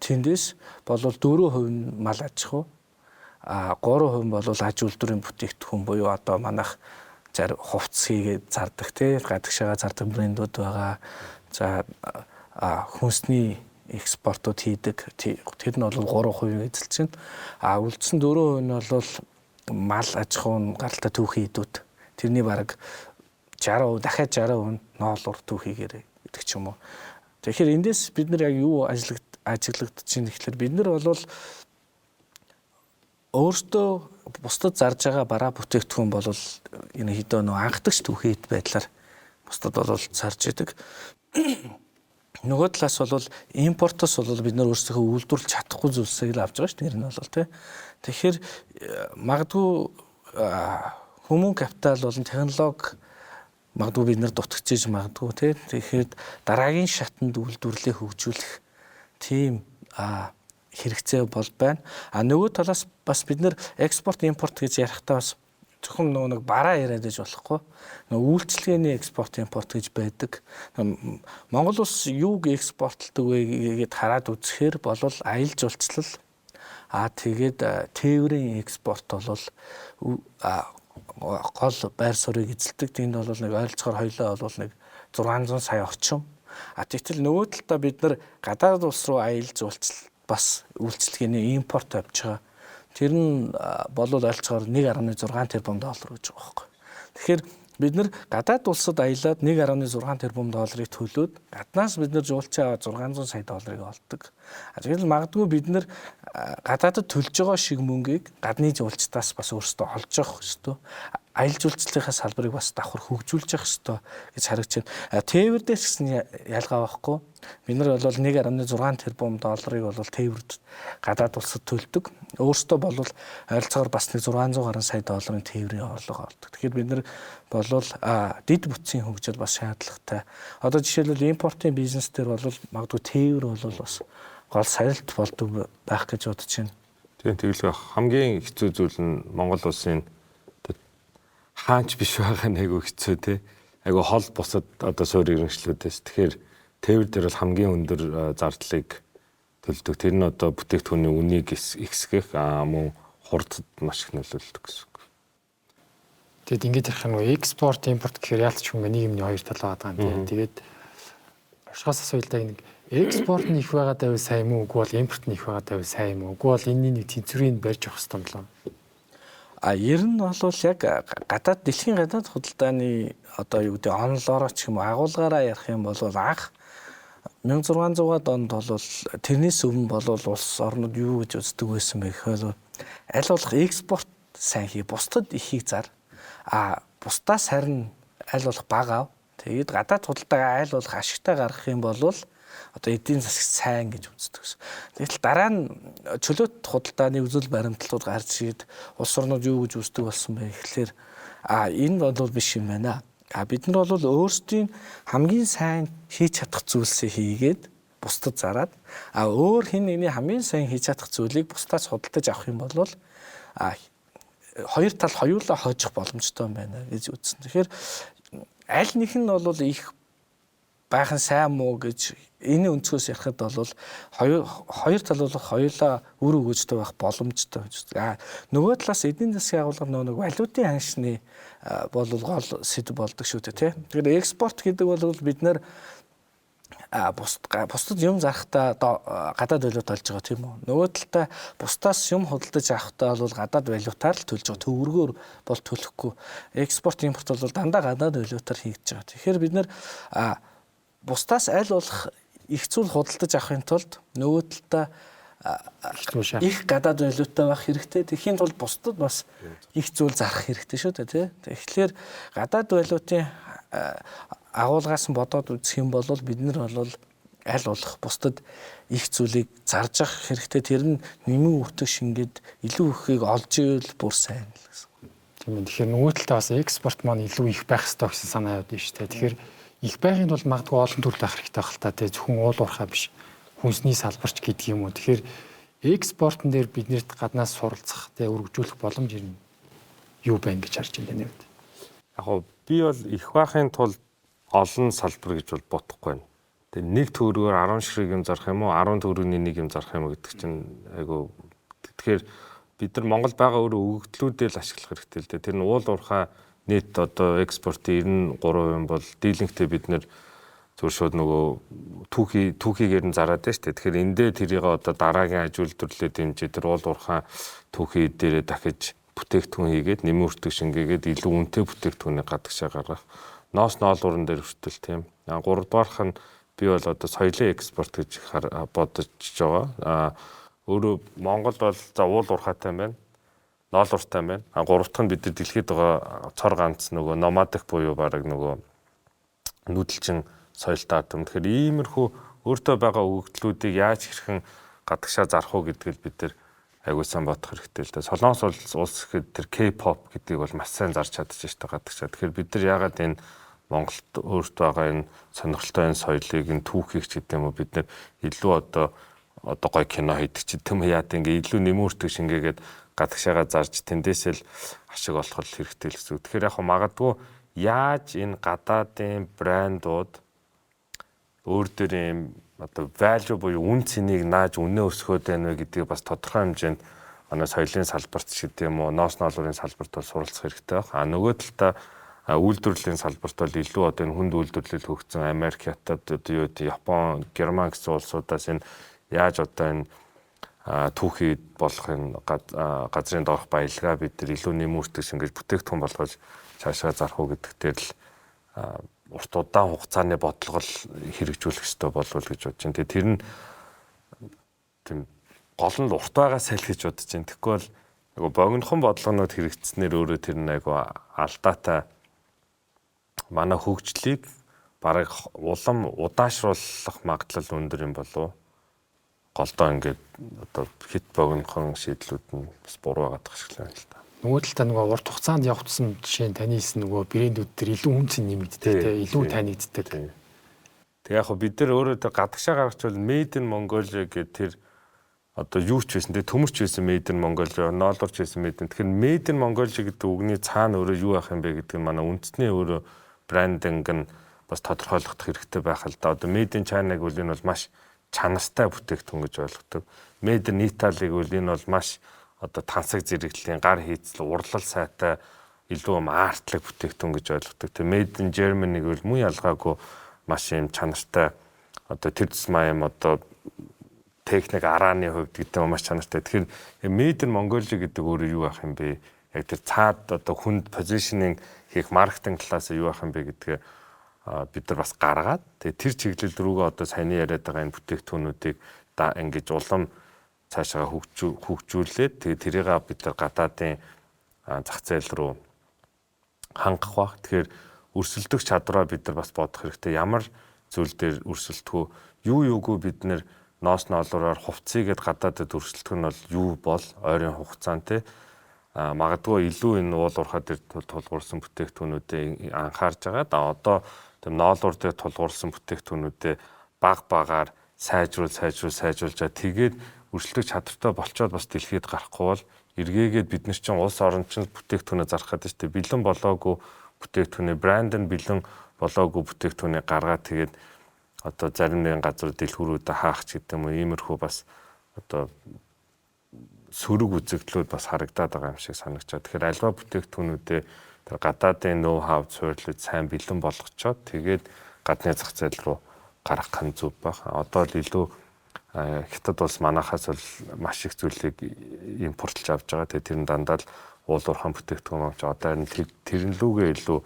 Тэндээс болвол 4% нь мал аж ахуй, 3% нь бол аж үйлдвэрийн бүтээгдэхүүн буюу одоо манайх зарим хувцс хийгээд зардаг тий гадагшаага зардаг брэндүүд байгаа. За хүнсний экспортууд хийдэг. Тэр нь бол 3% эзэлж байна. А үлдсэн 4% нь бол мал аж ахуйн гаралтай түүхийн эдүүд. Тэрний бараг 60%, дахиад 60% нь ноолуур түүхийгээрээ гэдэг ч юм уу. Тэгэхээр эндээс бид нар яг юу ажиглагдаж байна гэхэлэр бид нар бол өөртөө бусдад зарж байгаа бараа бүтээгдэхүүн бол энэ хэдөө нөө анхдагч түүхийн эд байдлаар бусдад бол зарж идэг. Нөгөө талаас бол импортоос бол бид нар өөрсдийнхөө үйлдвэрлэж чадахгүй зүйлсийг л авч байгаа шүү дээ. Тэр нь бол тий. Тэгэхээр магадгүй хүмүүн капитал болон технологи магадгүй бид нар дутагдчихж магадгүй тий. Тэгэхээр дараагийн шатанд үйлдвэрлэлээ хөгжүүлэх тийм хэрэгцээ бол байна. А нөгөө талаас бас бид нар экспорт импорт гэж ярихдаа бас зөвхөн нөгөө нэг бараа яриад байж болохгүй. Нөгөө үйлчилгээний экспорт импорт гэж байдаг. Монгол улс юуг экспортлдог вэ гэд хараад үзэхээр болвол аялал жуулчлал, тэгээд тээврийн экспорт бол гол байр суурийг эзэлдэг. Тэнд бол нэг ойролцоогоор хоёлоо бол нэг 600 сая орчим. А тэгтэл нөгөө талдаа бид нар гадаад улс руу аялал жуулчлал бас үйлчилгээний импорт авч байгаа. Тэр нь болвол ойролцоогоор 1.6 тэрбум доллар гэж байгаа байхгүй. Тэгэхээр бид нар гадаад улсад аялаад 1.6 тэрбум долларыг төлөөд гаднаас бид нар жуулчин аваад 600 сая долларыг олдог. Тэгэл магадгүй бид нар гадаадад төлж байгаа шиг мөнгийг гадны жуулчдаас бас өөрсдөө олж явах ёстой. Аялал жуулчлалынхаа салбарыг бас давхар хөгжүүлж явах ёстой гэж харагдаж байна. Тээвэр дээр ч гэсэн ялгаа байхгүй. Бид нар бол 1.6 тэрбум долларыг бол тээвэрд гадаад улсад төлдөг. Өөрсдөө бол ойролцоогоор бас нэг 600 гаруй сая долларын тээврийн орлого олдог. Тэгэхээр бид нар бол дэд бүтцийн хөгжил бас шаардлагатай. Одоо жишээлбэл импортын бизнес дээр бол магадгүй тээвэр бол бас гол сарилт болдог байх гэж бодож байна. Тийм, тэгэл хамгийн хэцүү зүйл нь Монгол улсын хаач биш байгаа нь айгүй хэцүү те. Айгүй хол бусад одоо суурь иргэншлүүдээс. Тэгэхээр тээвэр дээр бол хамгийн өндөр зардлыг төлдөг. Тэр нь одоо бүтээгдэхүүний үнийг ихсгэх мөн хурдад маш их нөлөөлдөг гэсэн үг. Тэгэд ингэж ярих юм уу? Экспорт, импорт гэхээр яалт ч юм нэг юмны хоёр тал байгаа юм тий. Тэгээд оршихоос асуултаа нэг экспорт нь их байгаа даа сайн юм уу? Үгүй бол импорт нь их байгаа даа сайн юм уу? Үгүй бол энэний нэг тэнцвэрийг барьж явах хэрэгтэй юм болоо. А ер нь бол яг гадаад дэлхийн гадаад худалдааны одоо юу гэдэг онлоороо ч юм уу агуулгаараа ярих юм бол анх 1600-аад онд бол тэрнээс өмнө бол улс орнууд юу гэж үздэг байсан бэ гэхээр аль болох экспорт сайн хий, бусдад ихийг зар. А бусдаас харин аль болох бага ав. Тэгээд гадаад худалдаагаа аль болох ашигтай гаргах юм бол одоо эдийн засаг сайн гэж үздэг гэсэн. Тэгтэл дараа нь чөлөөт худалдааны үзэл баримтлалууд гарч ирээд улс орнууд юу гэж үздэг болсон бэ гэхлээр энэ бол биш юм байна. А бид нар бол өөрсдийн хамгийн сайн хийж чадах зүйлсээ хийгээд бусдад зараад өөр хэн нэгний хамгийн сайн хийж чадах зүйлийг бусдаас худалдаж авах юм бол хоёр тал хоёулаа хожих боломжтой юм байна гэж үзсэн. Тэгэхээр аль нэг нь бол их байх нь сайн муу гэж энэ өнцгөөс ярихад бол хоёр тал бол хоёулаа үр өгөөжтэй байх боломжтой гэж үздэг. Нөгөө талаас эдийн засгийн агуулгаар нөгөө нэг валютын ханшны бол гол сэдв болдог шүү дээ, тий. Тэгэхээр экспорт гэдэг бол бид нар бусдад юм зарахтаа гадаад валют олж байгаа тийм үү. Нөгөө талдаа бусдаас юм худалдаж авахдаа бол гадаад валютаар л төлж байгаа. Төгрөгөөр бол төлөхгүй. Экспорт, импорт бол дандаа гадаад валютаар хийгдэж байгаа. Тэгэхээр бид нар бусдаас аль болох их зүйл худалдаж авахын тулд нөгөө талдаа их гадаад валюттай байх хэрэгтэй. Тэгэхийн тулд бусдад бас их зүйл зарах хэрэгтэй шүү дээ, тий. Тэгэхээр гадаад валютын агуулгаас нь бодоод үзэх юм бол бид нар бол аль болох бусдад их зүйлийг зарж авах хэрэгтэй. Тэр нь нэмэн өртөг шингээд илүү ихийг олж ивэл бүр сайн л гэсэн. Тийм ээ. Тэгэхээр нөгөө талдаа бас экспорт маань илүү их байх ёстой гэсэн санаа яваад байна шүү дээ. Тэгэхээр их байхын тулд магадгүй олон төрөл байх хэрэгтэй байх л та тий. Зөвхөн уул уурхай биш. Хүнсний салбарч гэдэг юм уу. Тэгэхээр экспортн дээр биднэрт гаднаас суралцах тий өргөжүүлэх боломж ирнэ. Юу байна гэж харж байна вэ? Яг гоо би бол их байхын тулд олон салбар гэж бол бодохгүй байна. Тэгээ нэг төгрөгөөр 10 ширхэг юм зарах юм уу 10 төгрөгийн нэг юм зарах юм уу гэдэг чинь айгу. Тэгэхээр бид нар Монгол байгаа өөрөө өгөгдлүүдээ л ашиглах хэрэгтэй л дээ. Тэр нь уул уурхай Нийт одоо экспортын 93% бол дийлэнхтэй бид нэр зүгээр шууд нөгөө түүхийгээр нь зараад байна шүү дээ. Тэгэхээр эндээ тэрийг одоо дараагийн аж үйлдвэрлэлээ дэмжиж тэр уул уурхай түүхий дээрээ дахиж бүтээгдэхүүн хийгээд нэмэн өртөг шингээгээд илүү үнэтэй бүтээгдэхүүнийг гадагшаа гаргах. Ноос ноолуурн дээр хүртэл тийм. Гуравдугаарх нь би бол одоо соёлын экспорт гэж бодож байгаа. Өөрөө Монгол бол за уул уурхайтай юм байна. Ноолууртай юм байна. Гурав дахь нь бид нар дэлхийд байгаа цор ганц нөгөө номадик буюу бараг нөгөө нүүдэлчин соёлтой ард түмэн. Тэгэхээр иймэрхүү өөртөө байгаа өгөгдлүүдийг яаж хэрхэн гадагшаа зарах уу гэдгийг бид нар аягүй сайн бодох хэрэгтэй л дээ. Солонгос улс гэхэд тэр K-pop гэдгийг бол маш сайн зарж чадчих шүү дээ гадагшаа. Тэгэхээр бид нар яагаад энэ Монголд өөртөө байгаа энэ сонирхолтой энэ соёлыг энэ түүхийг ч гэдэг юм уу бид нар илүү одоо гоё кино хийдэг чи тэм яа гэдэг ингээ илүү нэмүүртэг шингээгээд гадагшаага зарж тэндээсээ л ашиг олох хэрэгтэй л гэсэн үг. Тэгэхээр яг магадгүй яаж энэ гадаадын брэндууд өөр дээр юм одоо value буюу үн цэнийг нааж үнэ өсгөөд байна вэ гэдгийг бас тодорхой хэмжээнд манай соёлын салбарт ч гэдэг юм уу ноос ноолуурын салбарт бол суралцах хэрэгтэй байх. А нөгөө талдаа үйлдвэрлэлийн салбарт бол илүү одоо энэ хүнд үйлдвэрлэл хөгжсөн Америк, Хятад, одоо юу гэдэг Япон, Герман гэсэн улсуудаас энэ яаж одоо энэ түүхий болох энэ газрын доорх баялгаа бид нар илүү нэмүүртэг шингээж бүтээгдэхүүн болгож цаашаа зарах уу гэдэг дээр л урт удаан хугацааны бодлого л хэрэгжүүлэх ёстой болов уу гэж бодож байна. Тэгээ тэр нь тийм гол нь урт байгаа сал гэж бодож байна. Тэгэхгүй бол нөгөө богинохон бодлогонууд хэрэгжснээр өөрөө тэр нь айгу алдаатай манай хөгжлийг бараг улам удаашруулах магадлал өндөр юм болов уу? Голдоо ингээд одоо хит богинохон шийдлүүд нь бас буруу байгаад шиг л байна л та. Нөгөө талдаа нөгөө урт хугацаанд явагдсан жишээ нь таны хэлсэн нөгөө брэндүүд төр илүү үн цэн нэмэгддэг те илүү танигддаг. Тэг яг хөө бид нар өөрөө тэр гадагшаа гаргачвал Made in Mongolia гэдэг тэр одоо юу ч байсан те төмөрч байсан Made in Mongolia, ноолуурч байсан Made in. Тэгэхээр Made in Mongolia гэдэг үгний цаана өөрөө юу байх юм бэ гэдэг нь манай үндэсний өөрөө брендинг нь бас тодорхойлох хэрэгтэй байх л да. Одоо Made in China гэвэл энэ бол маш чанартай бүтээгдэхүүн гэж ойлгодог. Made in Italy гэвэл энэ бол маш одоо тансаг зэрэглэлийн гар хийцэл урлал сайтай илүү юм артлаг бүтээгдэхүүн гэж ойлгодог. Тэг Made in Germany гэвэл мөн ялгаагүй маш юм чанартай одоо тэр тусмаа юм одоо техник арааны хувьд гэдэг нь маш чанартай. Тэгэхээр Made in Mongolia гэдэг өөрөө юу байх юм бэ? Яг тэр цаад одоо хүнд positioning хийх маркетинг талаас юу байх юм бэ гэдгээ бид нар бас гаргаад тэгээ тэр чиглэл рүүгээ одоо саяны яриад байгаа энэ бүтээгдэхүүнүүдийг ингэж улам цаашаа хөгжүүлээд тэгээ тэрийг бид нар гадаадын зах зээл рүү хангах бах. Тэгэхээр өрсөлдөх чадвараа бид нар бас бодох хэрэгтэй. Ямар зүйл дээр өрсөлдөх үү? Юу юугүй бид нар ноос ноолуураар хувцсыгээд гадаадад өрсөлдөх нь бол юу бол ойрын хугацаанд те магадгүй илүү энэ уул уурхай дээр тулгуурсан бүтээгдэхүүнүүдэд анхаарж байгаа. Одоо тийм ноолуур дээр тулгуурсан бүтээгдэхүүнүүдэд баг багаар сайжруулж тэгээд өрсөлдөх чадвартай болчоод бас дэлхийд гарахгүй бол эргээгээд бид нар чинь улс орон чинь бүтээгдэхүүнээ зарах гэдэг чинь бэлэн болоогүй бүтээгдэхүүний брэнд нь бэлэн болоогүй бүтээгдэхүүнийг гаргаад тэгээд одоо зарим нэгэн газар дэлгүүрүүдэд хаах ч гэдэг юм уу иймэрхүү бас одоо сөрөг үзэгдлүүд бас харагдаад байгаа юм шиг санагчаа. Тэгэхээр альва бүтээгдэхүүнүүдээ тэр гадаадын ноу хау суйрлаж сайн бэлэн болгочоод тэгээд гадны зах зээл рүү гаргах нь зөв байх. Одоо л илүү Хятад улс манахаас бол маш их зүйлийг импортлж авч байгаа. Тэгээд тэр нь дандаа л уул уурхайн бүтээгдэхүүн авч одоо харин тэрэн лүүгээ илүү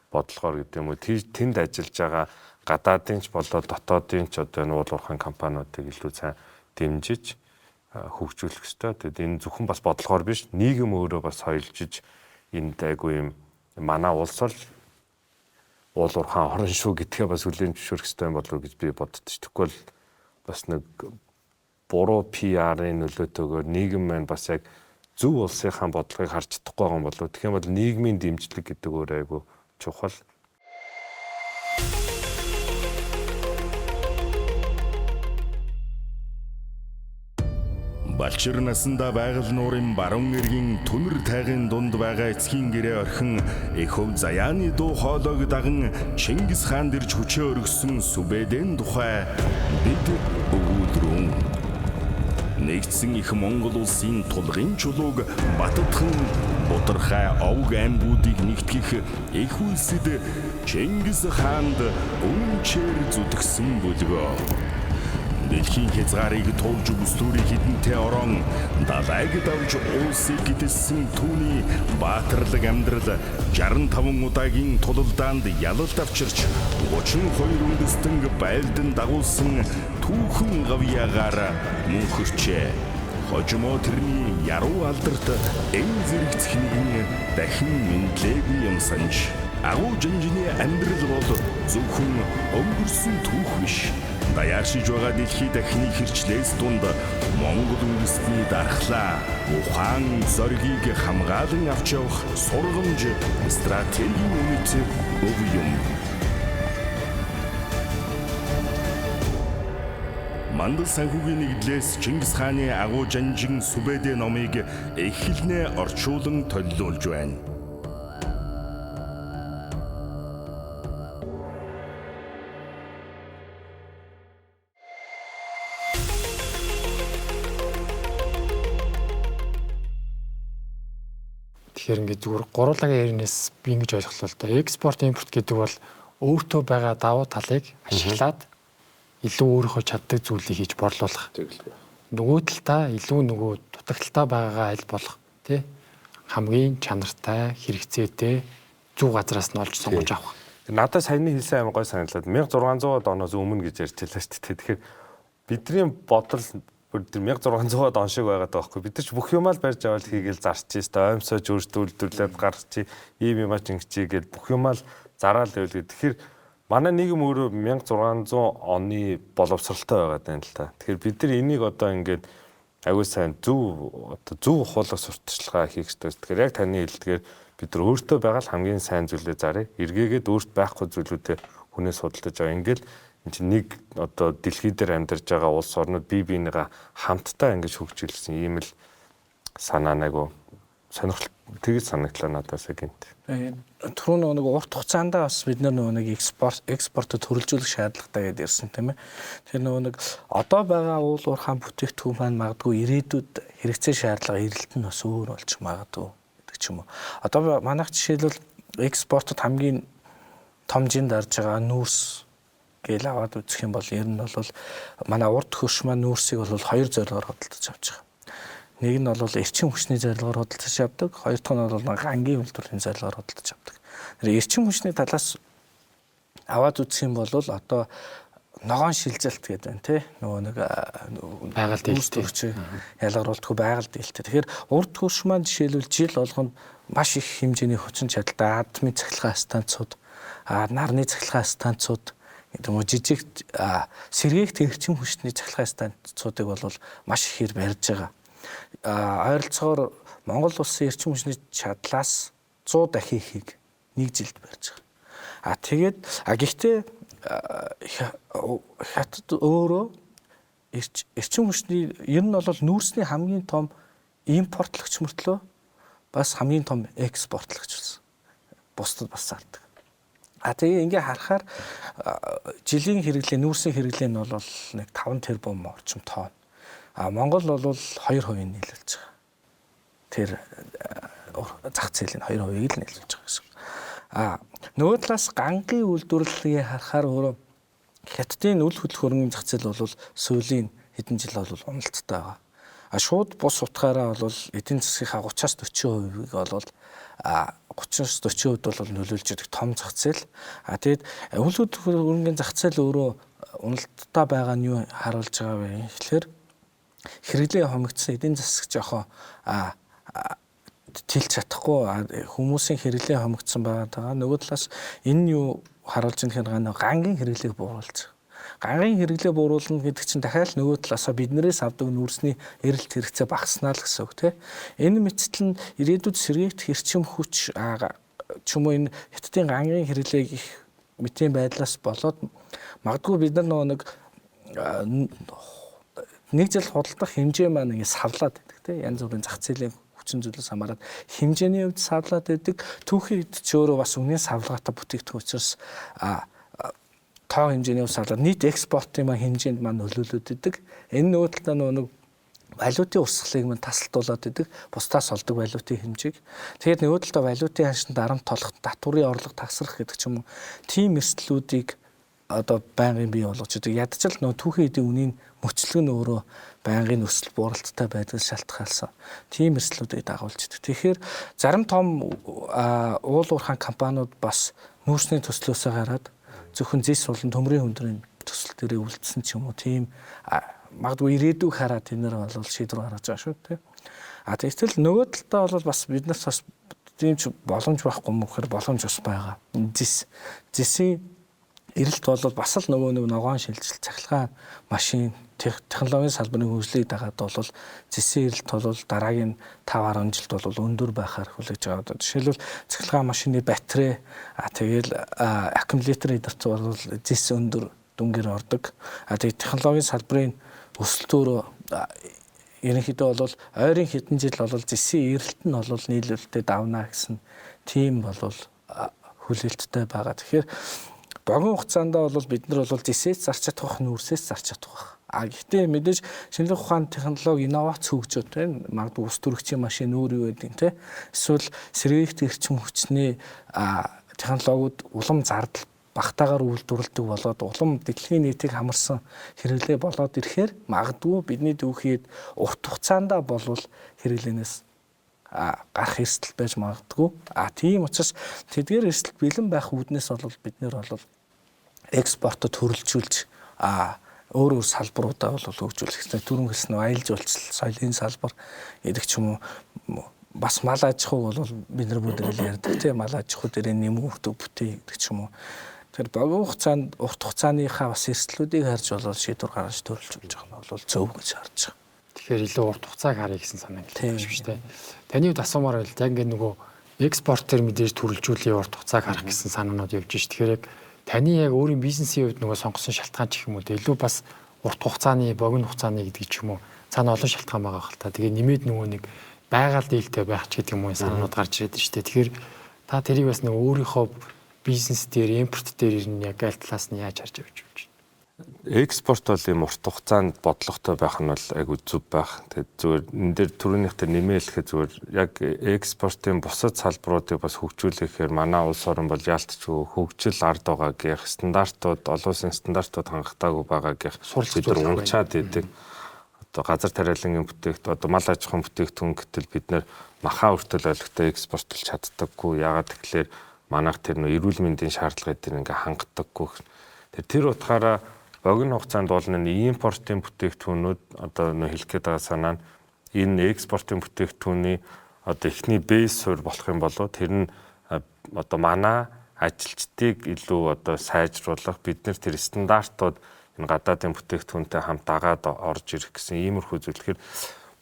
бодлогоор гэдэг юм уу тэнд ажиллаж байгаа гадаадын ч болоо дотоодын ч одоо энэ уул уурхайн компаниудыг илүү сайн дэмжиж хөгжүүлэх ёстой. Тэгэд энэ зөвхөн бас бодлогоор биш, нийгэм өөрөө бас соёлжиж энд айгүй юм манай улс бол уул уурхайн орон шүү гэдгээ бас хүлээн зөвшөөрөх ёстой юм болов уу гэж би боддож. Тэгэхгүй бол бас нэг буруу PR-ын нөлөөтэйгээр нийгэм маань бас яг зөв улсынхаа бодлогыг харж чадахгүй байгаа юм болов уу. Тэгэх юм бол нийгмийн дэмжлэг гэдэг өөр айгүй чухал. Балчир насандаа байгаль нуурын баруун эргийн түнэр тайгын дунд байгаа эцгийн гэрээ орхин эх хөв заяаны дуу хоолойг даган Чингис хаан дэрж хүчээ өргөсөн Сүбэдэн тухай бид өгүүлрүүн. Нэгдсэн их Монгол улсын тулгын чулууг баттхан бутархай овг аймгуудыг нэгтгэх их үйлсэд Чингис хаанд үнчээр зүтгсэн бөлгөө. Дэлхийн хязгаарыг туулж бүслүүрийн хідэнтэй орон далайг давж улсыг гитэлсэн түүний баатарлаг амьдрал 65 удаагийн тулалдаанд ялалт авчирч 32 үндэстэн байлдан дагуулсан түүхэн гавьяагаар мөнхөрчээ. Хожимоо тэрний яруу алдарт энэ зэрэгцэх нэгэн дахин мэдлээгүй юмсан ч агуу жанжины амьдрал бол зөвхөн өнгөрсөн түүх биш. Даяаршиж байгаа дэлхий дахины хэрчлээс дунд Монгол үндэстний дархлаа, ухаан зоригийг хамгаалан авч явах сургамж, стратегийн үнэт өв юм. Мандал санхүүгийн нэгдлээс Чингис хааны агуу жанжин Сүбэдэ номыг их хэлнээ орчуулан толилуулж байна. Тэгэхээр ингээд зүгээр гурууллагын хэрнээс би ингэж ойлголоо л доо. Экспорт, импорт гэдэг бол өөртөө байгаа давуу талыг ашиглаад илүү өөрийнхөө чаддаг зүйлийг хийж борлуулах. Нөгөө талдаа илүү нөгөө дутагдaltaй байгаагаа аль болох тий хамгийн чанартай, хэрэгцээтэй зөв газраас нь олж сонгож авах. Надад саяны хэлсэн амар гой санагдлаа. 1600-аад оноос өмнө гэж ярьж байлаа шүү дээ. Тэгэхээр бидний бодол бүр тэр 1600-аад он шиг байгаад байгаа байхгүй. Бид нар ч бүх юмаа л барьж аваад хийгээл зарч ийс, оймсож өөртөө үйлдвэрлээд гарч ийм юм ач ингэчий гээд бүх юмаа л зараал байвал. Тэгэхээр манай нийгэм өөрөө 1600 оны боловсралтай байгаад байна л та. Тэгэхээр бид нар энийг одоо ингээд аюул сайн зөв одоо зөв ухаалаг сурталчилгаа хийх ёстой. Тэгэхээр яг таны хэлдгээр бид нар өөртөө байгаа л хамгийн сайн зүйлээ зарыг. Эргээгээд өөрт байхгүй зүйлүүдээ хүнээс худалдаж аваа. Ингээл энэ чинь нэг одоо дэлхий дээр амьдарч байгаа улс орнууд бие биенийгээ хамтдаа ингэж хөгжүүлсэн ийм л санаа найгуу сонирхол тэгж санагдлаа надаас гинт. Түрүү нэг урт хугацаанд бас бид нар нэг экспортод хөрөлжүүлэх шаардлагатай гэдээ ирсэн тийм ээ. Тэр нөгөө нэг одоо байгаа уул уурхаан бүтээгдэхүүн маань магадгүй ирээдүйд хэрэгцээ шаардлага эрэлт нь бас өөр болж магадгүй гэдэг ч юм уу. Одоо манайх жишээлбэл экспортод хамгийн том жин дарж байгаа нүүрс гээл аваад үзэх юм бол ер нь бол манай урд хөрш маань нүүрсийг бол хоёр зорилгоор худалдаж авч байгаа. Нэг нь бол эрчим хүчний зорилгоор худалдаж авдаг, хоёр дахь нь бол ангийн үйлдвэрлэлийн зорилгоор худалдаж авдаг. Тэр эрчим хүчний талаас аваад үзэх юм бол одоо ногоон шилжилт гэдэг байна тий. Нөгөө нэг байгаль дээлтэй ялгаруулдаггүй байгаль дээлтэй. Тэгэхээр урд хөрш маань жишээлбэл жил болгонд маш их хэмжээний хүчин чадалтай атомын цахилгаан станцууд, нарны цахилгаан станцууд гэдэг юм уу жижиг сэргээгт эрчим хүчний цахилгаан станцуудыг бол маш ихээр барьж байгаа. Ойролцоогоор Монгол улсын эрчим хүчний чадлаас 100 дахин ихийг нэг жилд барьж байгаа. Тэгээд гэхдээ хятад өөрөө эрчим хүчний ер нь бол нүүрсний хамгийн том импортлогч мөртлөө бас хамгийн том экспортлогч болсон. Бусдад бас зардаг. Тэгээ ингээ харахаар жилийн хэрэглээ, нүүрсийн хэрэглээ нь бол нэг 5 тэрбум орчим тонн. Монгол бол 2% нийлүүлж байгаа. Тэр зах зээлийн 2%-ийг л нийлүүлж байгаа гэсэн. Нөгөө талаас гангийн үйлдвэрлэлийг харахаар өөрөө Хятадын үл хөдлөх хөрөнгөний зах зээл бол сүүлийн хэдэн жил бол уналттай байгаа. Шууд бус утгаараа бол эдийн засгийнхаа 30-аас 40%-ийг бол 30-аас 40% бол нөлөөлж идэг том зах зээл. Тэгээд үл хөдлөх хөрөнгөний зах зээл өөрөө уналттай байгаа нь юу харуулж байгаа вэ гэхээр хэрэглээ хомигдсон эдийн засаг жоохон тэлж чадахгүй хүмүүсийн хэрэглээ хомигдсон байгаа. Нөгөө талаас энэ юу харуулж байгаа гэхээр гангийн хэрэглээг бууруулж байгаа. Гангийн хэрэглээ бууруулна гэдэг чинь дахиад нөгөө талаасаа биднээс авдаг нүүрсний эрэлт хэрэгцээ багаснаа л гэсэн үг тийм. Энэ мэттэл нь ирээдүйд сэргээгдэх эрчим хүч ч юм уу энэ хятадын гангийн хэрэглээг их мэтийн байдлаас болоод магадгүй бид нар нөгөө нэг жил худалдах хэмжээ маань ингэ савлаад байдаг тийм. Янз бүрийн зах зээлийн хүчин зүйлээс хамаарат хэмжээний хувьд савлаад байдаг. Түүхийн хэд ч өөрөө бас үнийн савлгаатай бүтээгдэхүүн учраас тоо хэмжээний хувьд савлаад нийт экспортын маань хэмжээнд маань нөлөөлөд идэг. Энэ нөгөө талдаа нөгөө нэг Валютын урсгалыг мань тасалдуулаад идэг, бусдаас олдог валютын хэмжээг. Тэгэхээр нөгөө талдаа валютын ханшинд дарамт толох, татварын орлого тасрах гэдэг ч юм уу. Тийм эрсдлүүдийг одоо байнгын бий болгож идэг. Ядчил нөгөө түүхийн эдийн үнийн мөчлөг нь өөрөө байнгын өсөл бууралттай байдал шалтгаалсан. Тийм эрсдлүүдийг дагуулж идэг. Тэгэхээр зарим том уул уурхайн компаниуд бас нүүрсний төслөөсөө гараад зөвхөн зэс болон төмрийн хүндрийн төсөл дээрээ үлдсэн ч юм уу, тийм магадгүй ирээдүйг хараад тэд нар бол шийдвэр гаргаж байгаа шүү дээ. А тэгтэл нөгөө талдаа бол бас бид нарт бас тийм ч боломж байхгүй юм гэхээр боломж бас байгаа. Зэсийн эрэлт бол бас л нөгөө нэг ногоон шилжилт, цахилгаан машин, технологийн салбарын хөгжлийг дагаад бол зэсийн эрэлт бол дараагийн 5 10 жилд бол өндөр байхаар хүлээж байгаа. Жишээлбэл цахилгаан машины батарей, тэгэл аккумулятор эдэрч бол зэс өндөр дүнгээр ордог. Тэгээд технологийн салбарын өсөлтөөрөө ерөнхийдөө бол ойрын хэдэн жил бол зэсийн эрэлт нь бол нийлүүлэлтэд давна гэсэн тийм бол хүлээлттэй байгаа. Тэгэхээр богино хугацаанд бол бид нар бол зэсээс зарч чадах, нүүрсээс зарч чадах байх. А гэхдээ мэдээж шинжлэх ухааны технологи, инновац хөгжөөд тийм магадгүй ус төрөгчийн машин өөр юу гэдэг тийм эсвэл сэргээгт эрчим хүчний технологиуд улам зардал багтаагаар үйлдвэрлэдэг болоод улам дэлхийн нийтийг хамарсан хэрэглээ болоод ирэхээр магадгүй бидний дүүхэд урт хугацаанд болвол хэрэглээнээс гарах эрсдэл байж магадгүй. А тийм учраас тэдгээр эрсдэл бэлэн байх үүднээс бол бид нэр бол экспортод хөрөлжүүлж өөр өөр салбаруудаа бол хөгжүүлэх хэрэгтэй. Түрүүн хэлсэн аялал жуулчлал, соёлын салбар гэдэг ч юм уу, бас мал аж ахуйг бол бид нар бүгд л ярьдаг тийм мал аж ахуй дээр нэмэгдэх бүтээ гэдэг ч юм уу. Тэгэхээр богино хугацаанд урт хугацааныхаа бас эрсдлүүдийг харж болол шийдвэр гаргаж төрөлжүүлж байгаа нь бол зөв гэж харж байгаа. Тэгэхээр илүү урт хугацааг харъя гэсэн санаа хэлж байна шүү дээ. Таны хувьд асуумаар байл яг ингээд нөгөө экспорт төр мэдээж төрөлжүүлээ урт хугацааг харах гэсэн санаанууд явж ш. Тэгэхээр яг таны яг өөрийн бизнесийн хувьд нөгөө сонгосон шалтгаан ч гэх юм уу илүү бас урт хугацааны богино хугацааны гэдэг ч юм уу цаана олон шалтгаан байгаа хэл та. Тэгээ нэмээд нөгөө нэг байгаль дийлтэй байх ч гэдэг юм уу санаанууд гарч ирээд шүү дээ. Тэгэхээр та тэрийг бас нөгөө өөрийнхөө бизнес дээр, импорт дээр ер нь яг аль талаас нь яаж харж явж байна? Экспорт бол ийм урт хугацаанд бодлоготой байх нь бол айгүй зөв байх. Тэгээд зүгээр энэ дээр түрүүнийх дээр нэмээ хэлэхэд зүгээр яг экспортын бусад салбаруудыг бас хөгжүүлэхээр манай улс орон бол яалтчгүй хөгжил ард байгаа гэх стандартууд, олон улсын стандартууд хангалтаагүй байгаа гэх бид нар унчаад идэг. Одоо газар тариалангийн бүтээгдэхүүн, одоо мал аж ахуйн бүтээгдэхүүн гэтэл бид нэр махаа хүртэл ойлгохтой экспортлж чаддаггүй. Яагаад гэвэл манайх тэр нөө эрүүл мэндийн шаардлагыг тэр ингээ хангадаггүй. Тэр утгаараа богино хугацаанд бол энэ импортын бүтээгдэхүүнүүд одоо нөө хэлэх гээд байгаа санаа нь энэ экспортын бүтээгдэхүүний одоо эхний бейс суурь болох юм болов тэр нь одоо манай ажилчдыг илүү одоо сайжруулах, бид нэр тэр стандартууд энэ гадаадын бүтээгдэхүүнтэй хамт дагаад орж ирэх гэсэн иймэрхүү зүйл. Тэгэхээр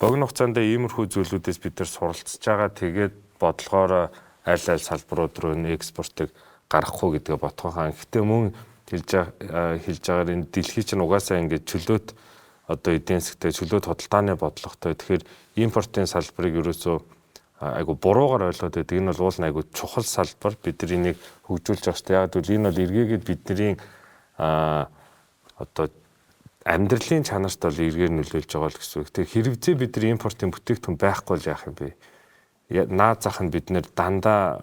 богино хугацаанд иймэрхүү зүйлүүдээс бид нар суралцж байгаа. Тэгээд бодлогоороо аль аль салбарууд руу энэ экспортыг гаргах уу гэдгээ бодох хаа. Гэхдээ мөн хэлж байгаагаар энэ дэлхий чинь угаасаа ингээд чөлөөт одоо эдийн засгтай, чөлөөт худалдааны бодлоготой. Тэгэхээр импортын салбарыг ерөөсөө айгу буруугаар ойлгоод байдаг. Энэ бол уул нь айгу чухал салбар. Бид нар энийг хөгжүүлж явах хэрэгтэй. Яг гэвэл энэ бол эргээгээд бидний одоо амьдралын чанарт бол эргээр нөлөөлж байгаа л гэсэн үг. Тэгэхээр хэрэгцээ бид нар импортын бүтээгдэхүүн байхгүй л яах юм бэ? Наад зах нь бид нэр дандаа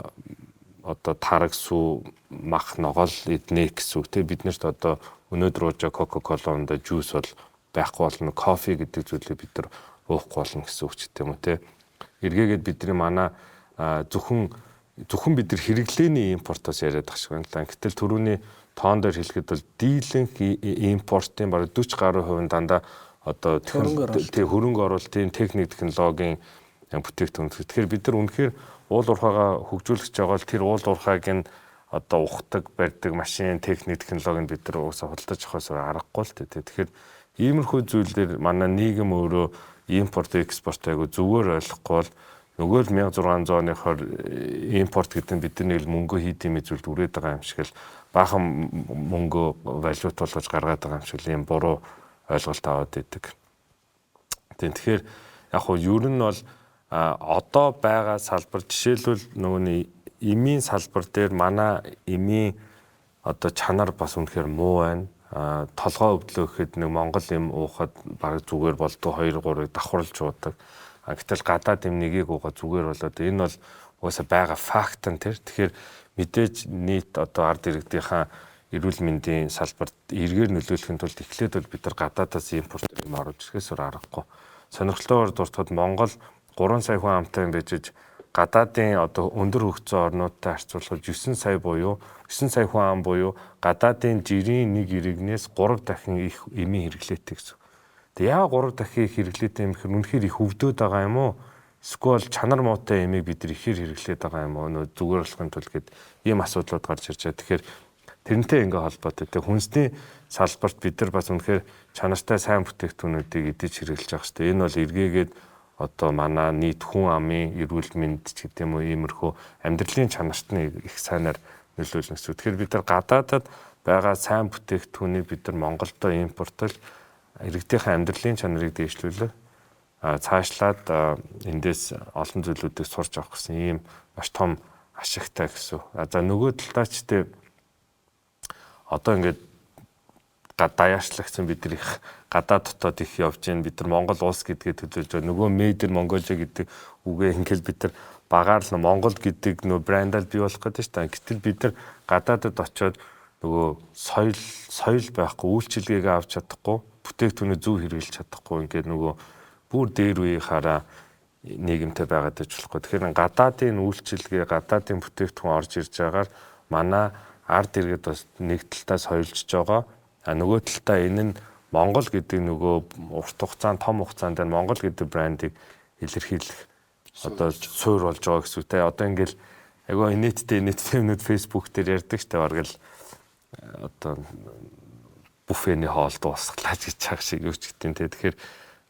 одоо тараг сүү, мах, ногоол эднэ гэсэн үг. Тэ бид нарт одоо өнөөдөр ууж байгаа Coca-Cola ундаа жуус бол байхгүй болно, кофе гэдэг зүйлийг бид нар уухгүй болно гэсэн үг ч гэдэм үү те. Эргээгээд бидний манай зөвхөн бид нар хэрэглээний импортоос яриад байгаа шиг байна л да. Гэтэл түрүүний тоон дээр хэлэхэд бол дийлэнх импортын бараг 40 гаруй хувь нь дандаа одоо хөрөнгө оруулалтын техник технологийн бүтээгдэхүүн. Тэгэхээр бид нар үнэхээр уул уурхайгаа хөгжүүлэх гэж байгаа бол тэр уул уурхайг нь одоо ухдаг, барьдаг машин, техник технологиг бид нар уусаа худалдаж авахаас аргагүй л дээ. Тэгэхээр иймэрхүү зүйлээр манай нийгэм өөрөө импорт, экспорт айгу зүгээр ойлгохгүй бол нөгөө л 1600 оныхоор импорт гэдэг нь бидний л мөнгө хийд юм зүйлд үрээд байгаа юм шиг л баахан мөнгө валют болгож гаргаад байгаа юм шиг л ийм буруу ойлголт аваад идэг. Тэгэхээр яг хуу ер нь бол одоо байгаа салбар жишээлбэл нөгөө эмийн салбар дээр манай эмийн одоо чанар бас үнэхээр муу байна. Толгой өвдлөө гэхэд нэг Монгол юм уухад бараг зүгээр болдгоо 2 3-ыг давхарлаж уудаг. Гэтэл гадаад юм нэгийг уугаа зүгээр болоод энэ бол угаасаа байгаа факт нь тэр. Тэгэхээр мэдээж нийт одоо ард иргэдийнхаа эрүүл мэндийн салбарт эргээр нөлөөлөхийн тулд эхлээд бол бид нар гадаадаас импорт юм оруулж ирэхээс өөр аргагүй. Сонирхолтойгоор дуртахад Монгол 3 сая хүн амтай юм байж гадаадын одоо өндөр хөгжсөн орнуудтай харьцуулахад 9 сая буюу 9 сая хүн ам буюу гадаадын жирийн нэг иргэнээс 3 дахин их эмийн хэрэглээтэй гэсэн. Тэгээ яа 3 дахин их хэрэглээтэй юм гэхээр үнэхээр их өвдөд байгаа юм уу? Эсвэл чанар муутай эмийг бид нар ихээр хэрэглээд байгаа юм уу? Нөө зүгээр болохын тулд гэд ийм асуудлууд гарч ирж байгаа. Тэгэхээр тэрнтэй ингээ холбоотой. Тэгээ хүнсний салбарт бид нар бас үнэхээр чанартай сайн бүтээгдэхүүнүүдийг идэж хэрэглэж явах хэрэгтэй. Энэ бол эргээгээд одоо манай нийт хүн амын эрүүл мэнд ч гэдэг юм уу иймэрхүү амьдралын чанарт нь их сайнаар нөлөөлнө гэсэн. Тэгэхээр бид нар гадаадад байгаа сайн бүтээгдэхүүнийг бид нар Монголдо импортлж иргэдийнхээ амьдралын чанарыг дээшлүүлэх, цаашлаад эндээс олон зүйлүүдийг сурч авах гэсэн ийм маш том ашигтай гэсэн. За нөгөө талдаа ч тэ одоо ингээд даяаршлагцсан бид нар их гадаад дотоод их явж гин бид нар Монгол улс гэдгээ төлөөлж байгаа. Нөгөө Made in Mongolia гэдэг үгээ ингээл бид нар багаар л Монгол гэдэг нөгөө брендал бий болох гэдэг шүү дээ. Гэтэл бид нар гадаадад очиод нөгөө соёл байхгүй, үйлчилгээг авч чадахгүй, бүтээгдэхүүнээ зөв хэрэглэж чадахгүй ингээд нөгөө бүр дээр үеийнхаараа нийгэмтэй байгаад байж болохгүй. Тэгэхээр гадаадын үйлчилгээ, гадаадын бүтээгдэхүүн орж ирж байгаагаар манай ард иргэд бас нэг талдаа соёлжж байгаа. А нөгөө талдаа энэ нь Монгол гэдэг нөгөө урт хугацаанд, том хугацаанд Монгол гэдэг брендийг илэрхийлэх одоо суур болж байгаа гэсэн үг те. Одоо ингээл айгүй инээдтэй юмнууд Facebook дээр ярьдаг штэ, бараг л одоо буфений хоол дуусглаа гэж чаг шиг юу ч гэдэг те. Тэгэхээр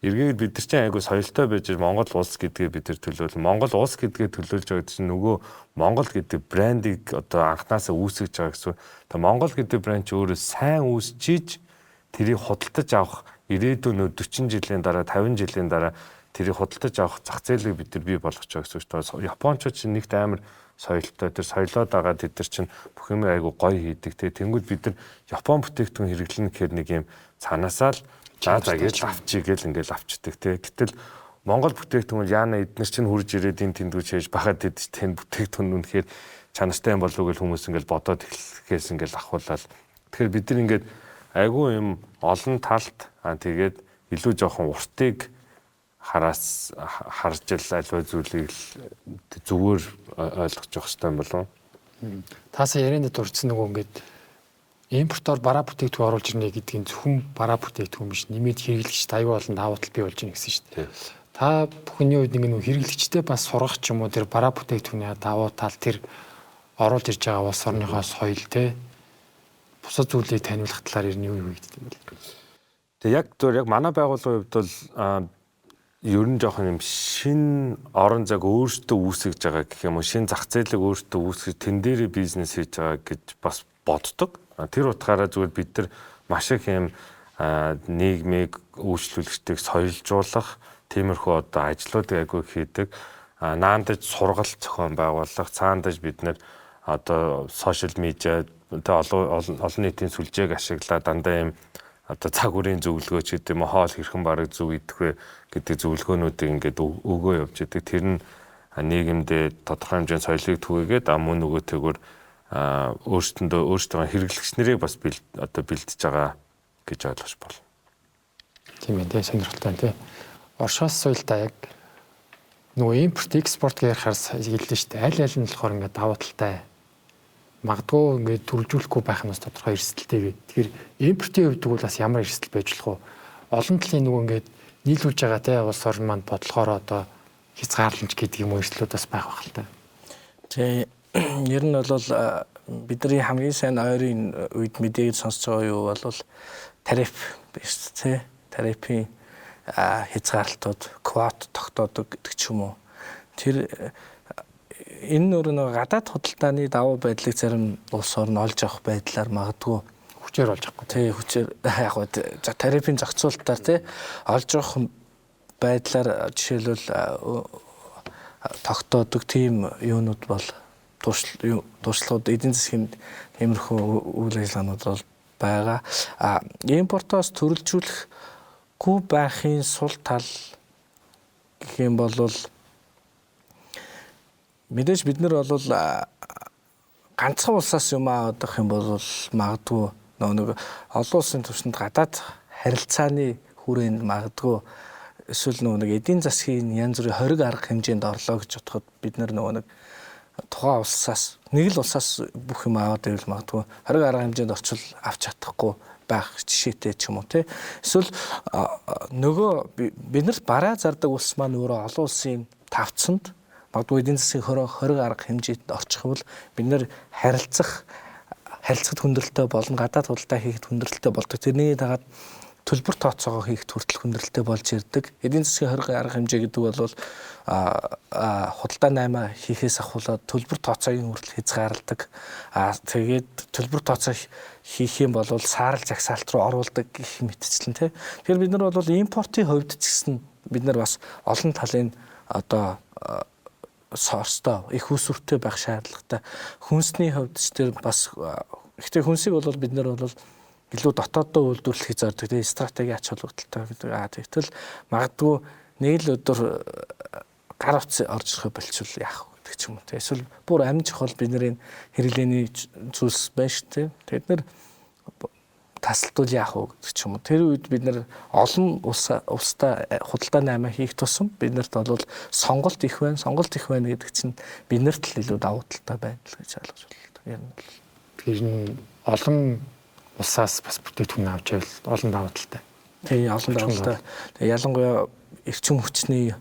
эргээд бид нар чинь айгүй соёлтой байж Монгол улс гэдгээ бид нар төлөөлнө. Монгол улс гэдгээ төлөөлж байгаа гэдэг чинь нөгөө Монгол гэдэг брендийг одоо анхнаасаа үүсгэж байгаа гэсэн. Тэгээ Монгол гэдэг брэнд чи өөрөө сайн үүсчиж тэрийг худалдаж авах ирээдүйн нөө 40 жилийн дараа 50 жилийн дараа тэрийг худалдаж авах зах зээлийг бид нар бий болгож байгаа гэсэн үг шүү дээ. Япончууд чинь нэгт амар соёлтой, тэр соёлоо дагаад тэд нар чинь бүх юм айгүй гоё хийдэг те. Тэнгүүд бид нар Япон бүтээгдэхүүн хэрэглэнэ гэхээр нэг юм цаанаасаа л за гэж авчий гэл ингээл авчдаг те. Гэтэл Монгол бүтээгдэхүүн яана эднэр чинь хурж ирээд энэ тэндүү чээж бахад тэд тэн бүтээгдэхүүн үнэхээр чанартай юм болов уу гэл хүмүүс ингээл бодоод эхлэхээс ингээл ахуулаад. Тэгэхээр бид нар ингээд айгүй юм олон талд тэгээд илүү жоохон уртыг хараас харж л аливаа зүйлийг л зүгээр ойлгож явах хэрэгтэй юм болов. Таасаа ярианд дурдсан нөгөө ингээд импортоор бараа бүтээгдэхүүн оруулж ирнэ гэдгийг нь зөвхөн бараа бүтээгдэхүүн биш, нэмээд хэрэглэгчд аюул олон давуу тал бий болж байна гэсэн шүү дээ. Та бүхний үед нэг нөгөө хэрэглэгчдээ бас сургах ч юм уу тэр бараа бүтээгдэхүүний давуу тал тэр оруулж ирж байгаа улс орныхоо соёл те бусад зүйлийг таниулах талаар ер нь юу хийгддэг юм бэ? Тэгээ яг зөв яг манай байгууллагын хувьд бол ер нь жоохон юм шин орон зайг өөртөө үүсгэж байгаа гэх юм уу, шин зах зээлийг өөртөө үүсгэж тэн дээрээ бизнес хийж байгаа гэж бас боддог. Тэр утгаараа зүгээр бид нар маш их юм нийгмийг үйлчлүүлэгчдийг соёлжуулах тиймэрхүү одоо ажлуудыг айгүй хийдэг. Наандаж сургалт зохион байгуулах, цаандаж бид нар одоо сошиал медиа тэ олон нийтийн сүлжээг ашиглаад дандаа юм одоо цаг үеийн зөвлөгөө ч гэдэг юм уу, хоол хэрхэн бараг зөв идэх вэ гэдэг зөвлөгөөнүүдийг ингээд өгөө явж идэг. Тэр нь нийгэмдээ тодорхой хэмжээний соёлыг түгээгээд мөн нөгөө тэгвэр өөрсдөндөө хэрэглэгч нарыг бас одоо бэлдэж байгаа гэж ойлгож байна. Тийм ээ, сонирхолтой тий. Оршоос соёлтой яг нөгөө импорт экспорт гэж ярихаар хэллээ шүү дээ. Аль аль нь болохоор ингээд давуу талтай магадгүй ингээд төрөлжүүлэхгүй байх нь бас тодорхой эрсдэлтэй гэдэг. Тэгэхээр импортын хувьд бол бас ямар эрсдэл байж болох вэ? Олон талын нөгөө ингээд нийлүүлж байгаа те улс орн маань бодлохоор одоо хязгаарламж гэдэг юм уу эрсдлүүд бас байх байх л та. Тэ ер нь бол бидний хамгийн сайн ойрын үед мэдээд сонсож байгаа юу бол тариф биш те. Тарифын хязгаарлалтууд, квот тогтоодог гэдэг ч юм уу. Тэр энэ нөр нэг гадаад худалдааны давуу байдлыг зарим улс орн олж авах байдлаар магадгүй хүчээр олж авахгүй. Тий, хүчээр яг за тарифын зохицуултаар тий олж авах байдлаар жишээлбэл тогтоодог тийм юунууд бол туршлагууд эдийн засгийн тиймэрхүү үйл ажиллагаанууд бол байгаа. Импортоос төрөлжүүлэхгүй байхын сул тал гэх юм бол мэдээж бид нар бол ганцхан улсаас юм авах юм бол магадгүй нэг олон улсын түвшинд гадаад харилцааны хүрээнд магадгүй эсвэл нэг эдийн засгийн янз бүрийн хориг арга хэмжээнд орлоо гэж бодоход бид нар нэг тухайн улсаас нэг л улсаас бүх юм аваад ивэл магадгүй хориг арга хэмжээнд орчвол авч чадахгүй байх жишээтэй ч юм уу тий. Эсвэл нөгөө бид нар бараа зардаг улс маань өөрөө олон улсын тавцанд магадгүй эдийн засгийн хориг арга хэмжээнд орчих юм бол бид нар харилцахад хүндрэлтэй болно, гадаад худалдаа хийхэд хүндрэлтэй болдог. Тэрний дагаад төлбөр тооцоогоо хийхэд хүртэл хүндрэлтэй болж ирдэг. Эдийн засгийн хориг арга хэмжээ гэдэг бол худалдаа 8 хийхээс ахуулаад төлбөр тооцоогийн хүртэл хязгаарладаг. Тэгээд төлбөр тооцоо хийх юм бол саарал жагсаалт руу оруулдаг гэх мэтчлэн тий. Тэгэхээр бид нар бол импортын хувьд ч гэсэн бид нар бас олон талын одоо сорстой их усүртэй байх шаардлагатай. Хүнсний хувьд ч тэр бас гэхдээ хүнсийг бол бид нар бол илүү дотооддоо үйлдвэрлэхийг зорддог тийм стратеги ач холбогдолтой гэдэг. Тэгтэл магадгүй нэг л өдөр гар утас орж ирэх болчихвол яах вэ гэдэг ч юм уу тийм. Эсвэл бүр амин чухал бидний хэрэглээний зүйлс байна шүү дээ. Тэд нар тасалдвал яах вэ гэдэг ч юм уу. Тэр үед бид нар олон улстай худалдаа 8 хийх тусам биднэрт бол сонголт их байна. Сонголт их байна гэдэг чинь биднэрт л илүү давуу талтай байна л гэж ойлгож байна. Тэгэхээр олон улсаас бас бүтээгдэхүүн авч байвал олон давуу талтай. Тийм, олон давуу талтай. Тэгээ ялангуяа эрчим хүчний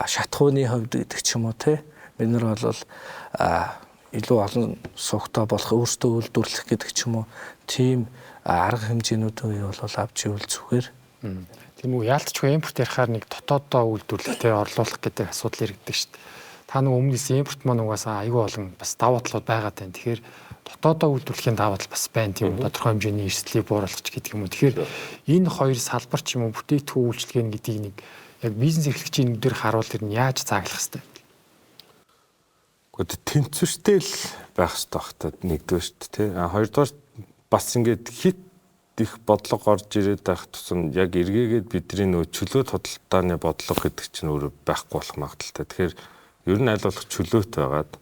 шатхууны хувьд гэдэг ч юм уу тий. Бид нар бол илүү олон суугтай болох, өөрсдөө үйлдвэрлэх гэдэг ч юм уу тийм арга хэмжээнүүдийг бол авч ивэл зүгээр. Тийм үү, яалтчгүй импорт ярихаар нэг дотооддоо үйлдвэрлэх тий орлуулах гэдэг асуудал яригддаг шүү дээ. Та нэг өмнөөс импорт маань угаасаа айгүй олон бас давуу талууд байгаа тань. Тэгэхээр дотоодоо үйлдвэрлэхийн давуу тал бас байна тийм үү, тодорхой хэмжээний эрсдлийг бууруулах ч гэдэг юм уу. Тэгэхээр энэ хоёр салбар ч юм уу бүтээгдэхүүн үйлчилгээ гэдгийг нэг яг бизнес эрхлэгчийн нүдээр харуул тэр нь яаж зааглах хэвтэй. Гэхдээ тэнцвэртэй л байх хэрэгтэй байх та нэгдүгээр шүү дээ тий. А хоёрдугаар бас ингээд хит их бодлого орж ирээд байх тусам яг эргээгээд бидний нөө чөлөөт худалдааны бодлого гэдэг чинь өөрөө байхгүй болох магадлалтай. Тэгэхээр ер нь аль болох чөлөөт байгаад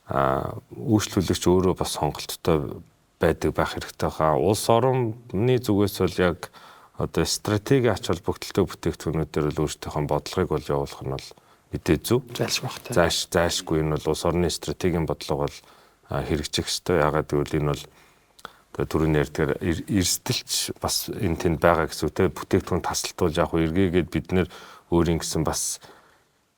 үйлчлүүлэгч өөрөө бас сонголттой байдаг байх хэрэгтэй хаа. Улс орны зүгээс бол яг одоо стратеги ач холбогдолтой бүтээгдэхүүнүүдээр бол өөрсдийнхөө бодлогыг бол явуулах нь бол мэдээ зөв. Зайлшгүй. Зайлшгүй энэ бол улс орны стратегийн бодлого бол хэрэгжих ёстой. Яагаад гэвэл энэ бол одоо түрүүний ярьдгаар эрсдэлч бас энэ тэнд байгаа гэсэн үг те. Бүтээгдэхүүн тасалтуул яг хөө эргээгээд бид нэр өөрийн гэсэн бас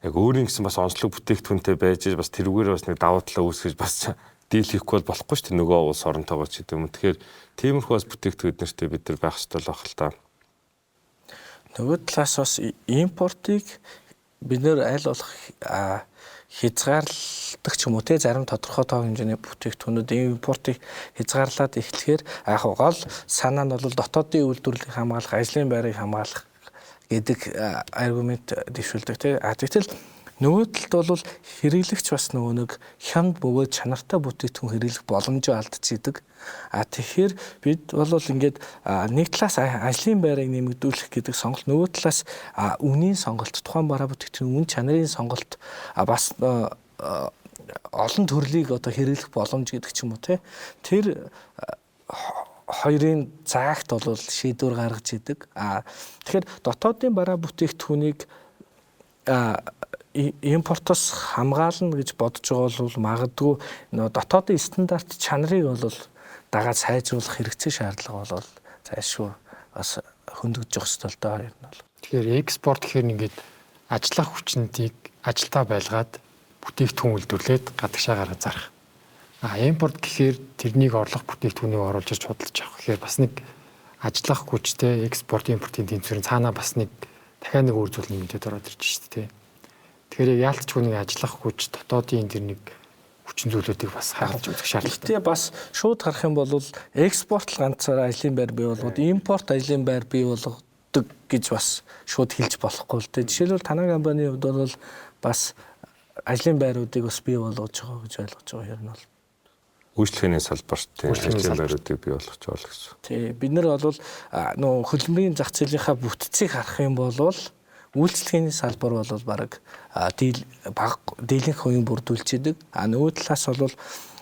яг өөрийн гэсэн бас онцлог бүтээгдэхүүнтэй байж бас тэрүүгээр бас нэг давуу талаа үүсгэж бас дийл хийхгүй бол болохгүй шүү дээ нөгөө улс оронтойгоо ч гэдэг юм. Тэгэхээр тиймэрхүү бас бүтээгдэхүүн эднэртэй бид нар байх ёстой л байх л та. Нөгөө талаас бас импортыг бид нэр аль болох хязгаарладаг ч юм уу те, зарим тодорхой тоо хэмжээний бүтээгдэхүүнүүд импортыг хязгаарлаад эхлэхээр яг гол санаа нь бол дотоодын үйлдвэрлэлийг хамгаалах, ажлын байрыг хамгаалах гэдэг аргумент дэвшүүлдэг тий. А тэгтэл нөгөө талд бол хэрэглэгч бас нөгөө нэг хямд бөгөөд чанартай бүтээгдэхүүн хэрэглэх боломжоо алдчихийдэг. А тэгэхээр бид бол ингээд нэг талаас ажлын байрыг нэмэгдүүлэх гэдэг сонголт, нөгөө талаас үнийн сонголт, тухайн бараа бүтээгдэхүүн үн чанарын сонголт, бас олон төрлийг одоо хэрэглэх боломж гэдэг ч юм уу тий. Тэр хоёрын заагт бол шийдвэр гаргаж идэг. А тэгэхээр дотоодын бараа бүтээгдэхүүнийг импортоос хамгаална гэж бодож байгаа бол магадгүй дотоодын стандарт чанарыг бол дагаад сайжруулах хэрэгцээ шаардлага бол зайлшгүй бас хөндөгдөж явах ёстой л доо ер нь бол. Тэгэхээр экспорт гэхээр ингээд ажиллах хүчнүүдийг ажилдаа байлгаад бүтээгдэхүүн үйлдвэрлээд гадагшаа гаргаж зарах. А импорт гэхээр тэрнийг орлох бүтээгдэхүүнийг оруулж ирж худалдаж авах гэхээр бас нэг ажиллах хүчтэй экспорт импортын тэнцвэрийн цаанаа бас нэг дахиад нэг өөр зүйл нэмэгдээд ороод ирж шүү дээ. Тэгэхээр яг яалтчгүй нэг ажиллах хүч дотоодын тэр нэг хүчин зүйлүүдийг бас харж үзэх шаардлагатай. Гэхдээ бас шууд харах юм бол экспорт л ганцаараа ажлын байр бий болгоод импорт ажлын байр бий болгодог гэж бас шууд хэлж болохгүй л дээ. Жишээлбэл танай компанийн хувьд бол бас ажлын байруудыг бас бий болгож байгаа гэж ойлгож байгаа юм бол. Үйлчлэгээний салбарт ажлын байруудыг бий болгож байгаа л гэсэн. Тий, бид нар бол нөө хөдөлмөрийн зах зээлийнхаа бүтцийг харах юм бол үйлчлэгээний салбар бол бараг дийл баг дийлэнх хувийн бүрдүүлж идэг. А нөгөө талаас бол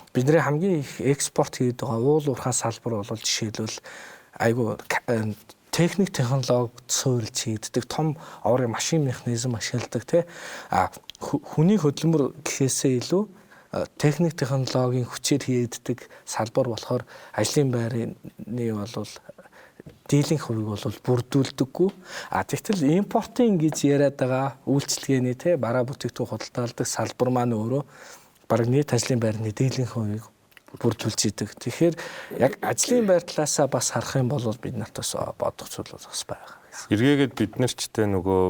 бидний хамгийн их экспорт хийдэг байгаа уул уурхай салбар бол жишээлбэл айгу техник технологи суурилж хийгддэг, том оврын машин механизм ашигладаг тий. А хүний хөдөлмөр гэхээсээ илүү техник технологийн хүчээр хийгддэг салбар болохоор ажлын байрны бол дийлэнх хувийг бол бүрдүүлдэггүй. А тэгтэл импортын гэж яриад байгаа үйлчлэгээний те бараа бүтээгдэхүүн худалдаалдаг салбар маань өөрөө бараг нийт ажлын байрны дийлэнх хувийг бүрдүүлж идэг. Тэгэхээр яг ажлын байр талаасаа бас харах юм бол бид нарт бас бодох зүйл бас байгаа. Эргээгээд бид нар ч те нөгөө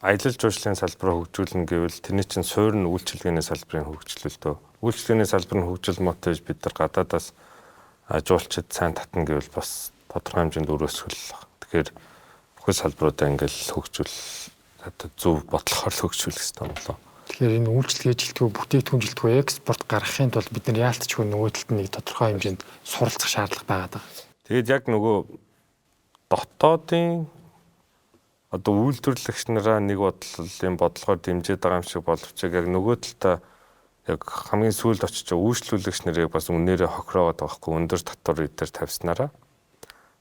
аялал жуулчлалын салбараа хөгжүүлнэ гэвэл тэрний чинь суурь нь үйлчилгээний салбарын хөгжил л дөө. Үйлчилгээний салбар нь хөгжил муутай бид нар гадаадаас жуулчид сайн татна гэвэл бас тодорхой хэмжээнд үр өсгөл. Тэгэхээр бүхэл салбаруудаа ингээл хөгжүүл одоо зөв бодлохоор л хөгжүүлэх хэрэгтэй болоо. Тэгэхээр энэ үйлчлэгээ жилтгүү, бүтээгдэхүүн жилтгүү экспорт гаргахын тулд бид нар яалтчгүй нөгөө талд нэг тодорхой хэмжээнд суралцах шаардлага байгаа даа. Тэгээд яг нөгөө дотоодын одоо үйлдвэрлэгч нараа нэг бодлолын бодлогоор дэмжиж байгаа юм шиг боловч яг нөгөө талдаа яг хамгийн сүүлд очиж үйлчлүүлэгч нарыг бас үнээрээ хохироогоод байгаа хгүй өндөр татвар эдэр тавьснараа.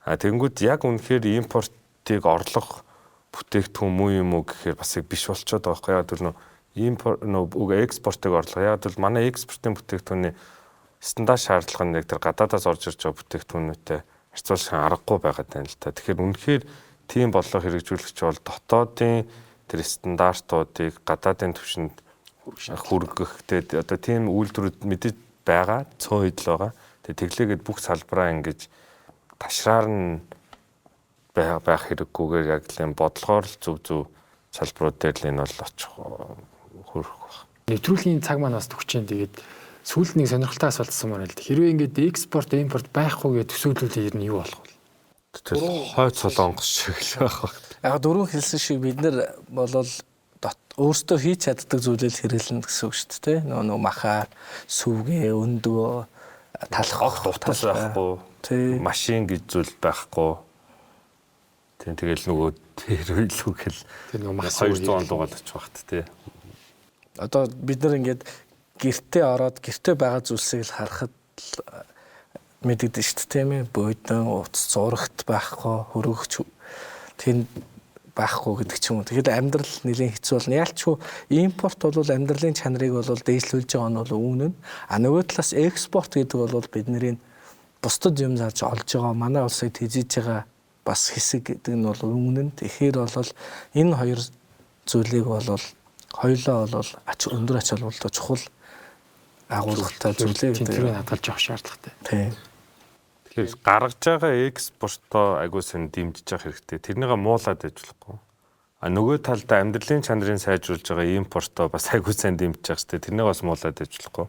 А тэгэнгүүт яг үнэхээр импортыг орлох бүтээгдэхүүн муу юм уу гэхээр бас яг биш болчиход байгаа хгүй. Яг тэр нөө импорт нөө экспортыг орлох. Яг бол манай экспортын бүтээгдэхүүний стандарт шаардлага нь яг тэр гадаадаас орж ирж байгаа бүтээгдэхүүнүүтэй харьцуулах аргагүй байгаад байна л та. Тэгэхээр үнэхээр тийм бодлого хэрэгжүүлэх чинь бол дотоодын тэр стандартуудыг гадаадын түвшинд хүргэх тэгээд одоо тийм үйлдвэрүүд мэдээж байгаа, цөөн хэдэл байгаа. Тэгээд тэглээгээд бүх салбараа ингэж ташраар нь байх хэрэггүйгээр яг л юм бодлогоор л зөв зөв салбарууд дээр л энэ бол очих хүрэх баг. Нэвтрүүлгийн цаг маань бас төгсөж чинь тэгээд сүүлд нэг сонирхолтой асуулт асуумаар л. Хэрвээ ингээд экспорт, импорт байхгүй гэж төсөөлвөл ер нь юу болох вэ? Тэгэл хойд солонгос шиг л байх баг. Яг дөрөв хэлсэн шиг бид нар болол өөрсдөө хийж чаддаг зүйлээ л хэрэглэнэ гэсэн үг шүү дээ. Нөгөө махаар, сүвгээ, өндгөө, талах огт утас байхгүй. Машин гэж зүйл байхгүй. Тийм тэгэл нөгөө тэр илүү гэл тэр нөгөө мах 200 он лугаад очих багт тий. Одоо бид нар ингээд гэртээ ороод гэртээ байгаа зүйлсийг л харахад мэдэгдэн шүү дээ, тийм ээ. Буудан, утас, зурагт байхгүй, хөрөгч тэнд байхгүй гэдэг ч юм уу. Тэгэхээр амьдрал нэлээд хэцүү болно. Ялчгүй импорт бол амьдралын чанарыг бол дээшлүүлж байгаа нь бол үүн нь. А нөгөө талаас экспорт гэдэг бол бидний бусдад юм зарж олж байгаа манай улсыг тэжээж байгаа бас хэсэг гэдэг нь бол үүн нь. Тэгэхээр бол энэ хоёр зүйлийг бол хоёулаа бол ач өндөр ач холбогдолтой чухал агуулгатай зүйлээ гэдэг. Тэрийг хадгалж явах шаардлагатай. Тийм. Тэгэхээр гаргаж байгаа экспортоо айгуу сайн дэмжиж явах хэрэгтэй. Тэрнийгээ муулаад байж болохгүй. А нөгөө талдаа амьдралын чанарыг сайжруулж байгаа импортоо бас айгуу сайн дэмжиж явах хэрэгтэй. Тэрнийг бас муулаад байж болохгүй.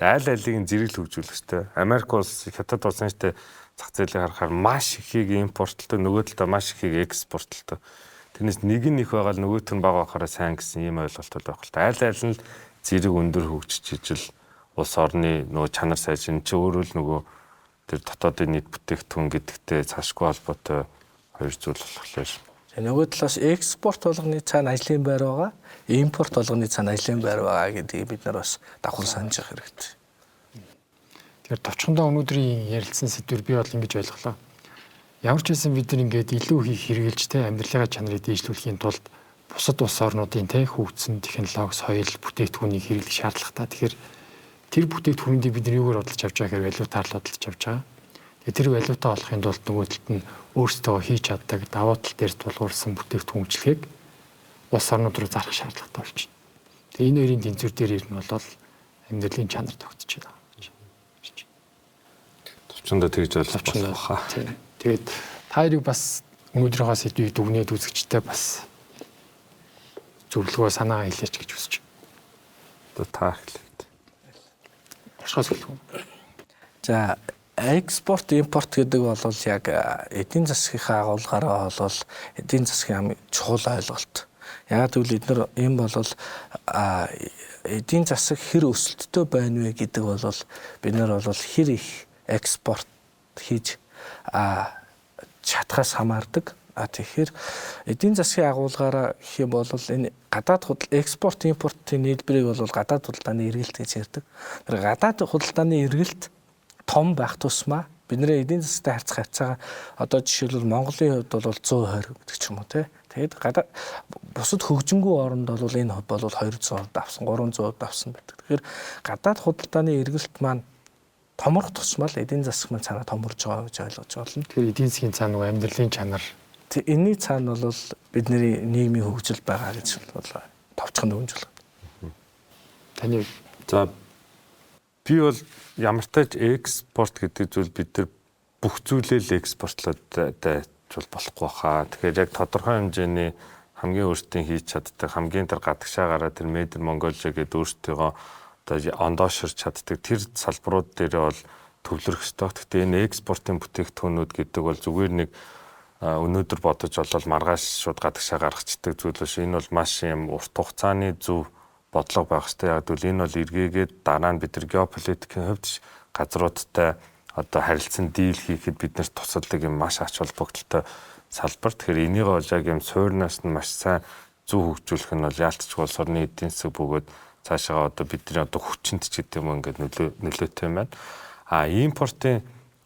Тэгээ аль алийг нь зэрэг л хөгжүүлэх хэрэгтэй. Америк улс, Хятад улсын штэ зах зээлийг харахаар маш ихийг импортлдог, нөгөө талдаа маш ихийг экспортлдог. Тэрнээс нэг нь их байгаа л нөгөөх нь бага байхаараа сайн гэсэн ийм ойлголт бол байх л та. Аль аль нь л зэрэг өндөр хөгжиж ижил улс орны нөгөө чанар сайжин чи өөрөө л нөгөө тэр дотоодын нийт бүтээгдэхүүн гэдэгтэй цаашгүй холбоотой хоёр зүйл болохоор. Нөгөө талаас экспорт болгоны цаана ажлын байр байгаа, импорт болгоны цаана ажлын байр байгаа гэдгийг бид нар бас давхар санаж явах хэрэгтэй. Тэгэхээр товчхондоо өнөөдрийн ярилцсан сэдвэр би бол ингэж ойлголоо. Ямар ч байсан бид нар ингээд илүү их хэрэгжилж те амьдралынхаа чанарыг дээшлүүлэхийн тулд бусад улс орнуудын те хөгжсөн технологи, соёл, бүтээгдэхүүнийг хэрэглэх шаардлагатай. Тэгэхээр тэр бүтээгдэхүүнийг бид нар юугаар худалдаж авч байгаа гэхээр валютаар л худалдаж авч байгаа. Тэгээ тэр валютаа олохын тулд нөгөө талд нь өөрсдөө хийж чаддаг давуу тал дээр тулгуурсан бүтээгдэхүүн үйлчлэгийг улс орнууд руу зарах шаардлагатай болчихно. Тэгээ энэ хоёрын тэнцвэр дээр ирнэ бол амьдралын чанар тогтож байна. Товчондоо тэгж ойлгох болох хаа. Тэгээд та хоёрыг бас өнөөдрийнхөө сэдвийг дүгнээд үзэгчтэй бас зөвлөгөө санаа хэлээч гэж хүсэж байна. Одоо та эхлэв. Оршихоос эхлэх үү? За экспорт, импорт гэдэг бол яг эдийн засгийнхаа агуулгаараа бол эдийн засгийн хамгийн чухал ойлголт. Яг гэвэл эдгээр юм бол Эдийн засаг хэр өсөлттэй байна вэ гэдэг бол бид нар бол хэр их экспорт хийж чадхаас хамаардаг. Тэгэхээр эдийн засгийн агуулгаараа гэх юм бол энэ гадаад худал экспорт импортын нийлбэрийг бол гадаад худалдааны эргэлт гэж ярьдаг. Тэр гадаад худалдааны эргэлт том байх тусмаа бидний эдийн засагтай харьцах хавцаагаа одоо жишээлбэл Монголын хувьд бол 120 гэдэг ч юм уу тий. Тэгээд гадаад бусад хөгжингүй оронд бол энэ хувь бол 200% давсан, 300% давсан байдаг. Тэгэхээр гадаад худалдааны эргэлт маань томрох тусмаа л эдийн засаг маань цаанаа томорж байгаа гэж ойлгож байна. Тэгэхээр эдийн засгийн цаана нөгөө амьдралын чанар. Энэний цаана бол бидний нийгмийн хөгжил байгаа гэж бол товчхон дүгнж байна. Таны за би бол ямар ч тач экспорт гэдэг зүйл бид нар бүх зүйлээ л экспортлоод дайчвал болохгүй хаа. Тэгэхээр яг тодорхой хэмжээний хамгийн өөртөө хийж чаддаг, хамгийн тэр гадагшаа гараад тэр Made in Mongolia гэдэг өөртөөгөө одоо ондооширч чаддаг тэр салбарууд дээр бол төвлөрөх ёстой. Гэхдээ энэ экспортын бүтээгдэхүүнүүд гэдэг бол зүгээр нэг өнөөдөр бодож болол маргааш шууд гадагшаа гаргацдаг зүйл биш. Энэ бол маш юм урт хугацааны зөв бодлого байх хэрэгтэй. Яг гэвэл энэ бол эргээгээд дараа нь бид нар геополитикийн хувьд газруудтай одоо харилцан дийл хийхэд биднэрт тусалдаг юм маш ач холбогдолтой салбар. Тэгэхээр энийг бол яг юм суурнаас нь маш сайн зөв хөгжүүлэх нь бол яалтчгүй улс орны эдийн засаг бөгөөд цаашаа одоо бидний одоо хүчинд ч гэдэг юм ингээд нөлөөтэй юм байна. А импортын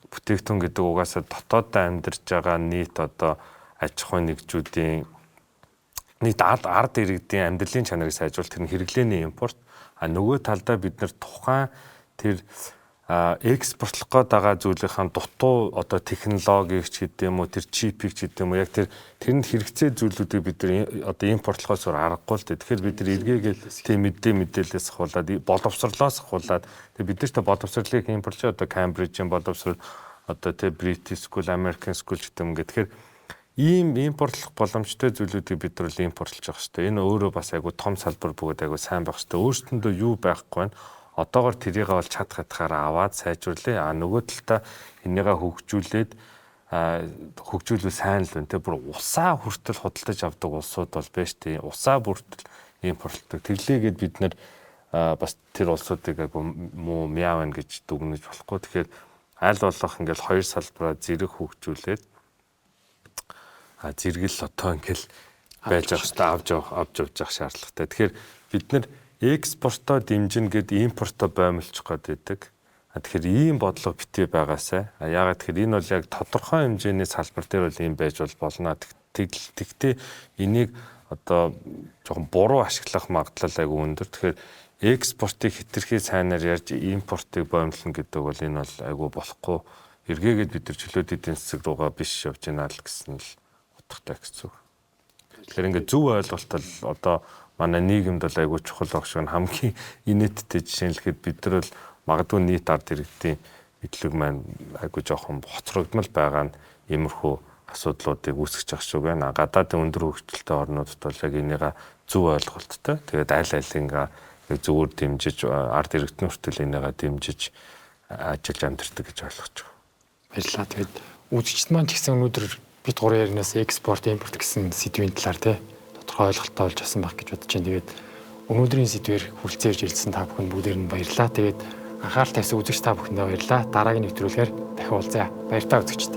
бүтээгдэхүүн гэдэг угаасаа дотооддоо амьдарч байгаа нийт одоо аж ахуйн нэгжүүдийн нийт ард иргэдийн амьдралын чанарыг сайжруулах тэр нь хэрэглээний импорт. А нөгөө талдаа бид нар тухайн тэр экспортлох гээд байгаа зүйлийнхаа дутуу одоо технологиг ч гэдэг юм уу, тэр чипийг ч гэдэг юм уу, яг тэр тэрэнд хэрэгцээ зүйлүүдийг бид нар одоо импортлохоос өөр аргагүй л дээ. Тэгэхээр бид нар эргээгээл тийм мэдээлэлээс ахуулаад боловсрлоос ахуулаад тэр бид нарт боловсрлыг импортлоо одоо Кембрижийн боловсрол одоо тэр British School, American School гэдэг юм ингээд. Тэгэхээр ийм импортлох боломжтой зүйлүүдийг бид нар импортлж явах хэрэгтэй. Энэ өөрөө бас айгу том салбар бөгөөд айгу сайн байх хэрэгтэй. Өөрсдөндөө юу байхгүй вэ? Одоогор тэрийг бол чадах хатахаараа аваад сайжруулъя. А нөгөө талдаа энийгээ хөгжүүлээд хөгжүүлвэл сайн л байна те. Бүр усаа хүртэл худалдаж авдаг улсууд бол байж тээ. Усаа бүртэл импортлдог. Тэглээгээд бид нар бас тэр улсуудыг айгу муу мяа байна гэж дүгнэж болохгүй. Тэгэхээр аль болох ингээл хоёр салбараа зэрэг хөгжүүлээд зэрэг л одоо ингээл байж явах хэрэгтэй, авч явж явах шаардлагатай. Тэгэхээр бид нар экспортоо дэмжинэ гэд импортоо боомлчих гээд байдаг. Тэгэхээр ийм бодлого битгий байгаасай. Яагаад тэгэхээр энэ бол яг тодорхой хэмжээний салбар дээр бол ийм байж бол болно. Тэгтээ энийг одоо жоохон буруу ашиглах магадлал айгүй өндөр. Тэгэхээр экспортыг хэтэрхий сайнаар ярьж импортыг боомлно гэдэг бол энэ бол айгүй болохгүй. Эргээгээд бид нар чөлөөт эдийн засаг руугаа биш явж байна л гэсэн л утгатай гэсэн үг. Тэгэхээр ингээд зөв ойлголт бол одоо манай нийгэмд бол айгүй чухал баг шиг хамгийн инээдтэй жишээлхэд бид нар бол магадгүй нийт ард иргэдийн мэдлэг маань айгүй жоохон хоцрогдмол байгаа нь иймэрхүү асуудлуудыг үүсгэж байгаа шиг байна. Гадаадын өндөр хөгжилтэй орнуудад бол яг энийгээ зөв ойлголттой. Тэгээд аль алингаа зөвөр дэмжиж ард иргэдэн хүртэл энийгээ дэмжиж ажиллаж амьдардаг гэж ойлгож байгаа. Баярлалаа. Тэгээд үзэгчд маань ч гэсэн өнөөдөр бид гурван ярианаас экспорт, импорт гэсэн сэдвийн талаар тий тодорхой ойлголттой болж авсан байх гэж бодож байна. Тэгээд өнөөдрийн сэдвээр хүрэлцэн ирж хэлсэн та бүхэнд бүгдээр нь баярлалаа. Тэгээд анхаарал тавьсан үзэгч та бүхэндээ баярлалаа. Дараагийн нэвтрүүлгээр дахин уулзъя. Баяртай үзэгчд.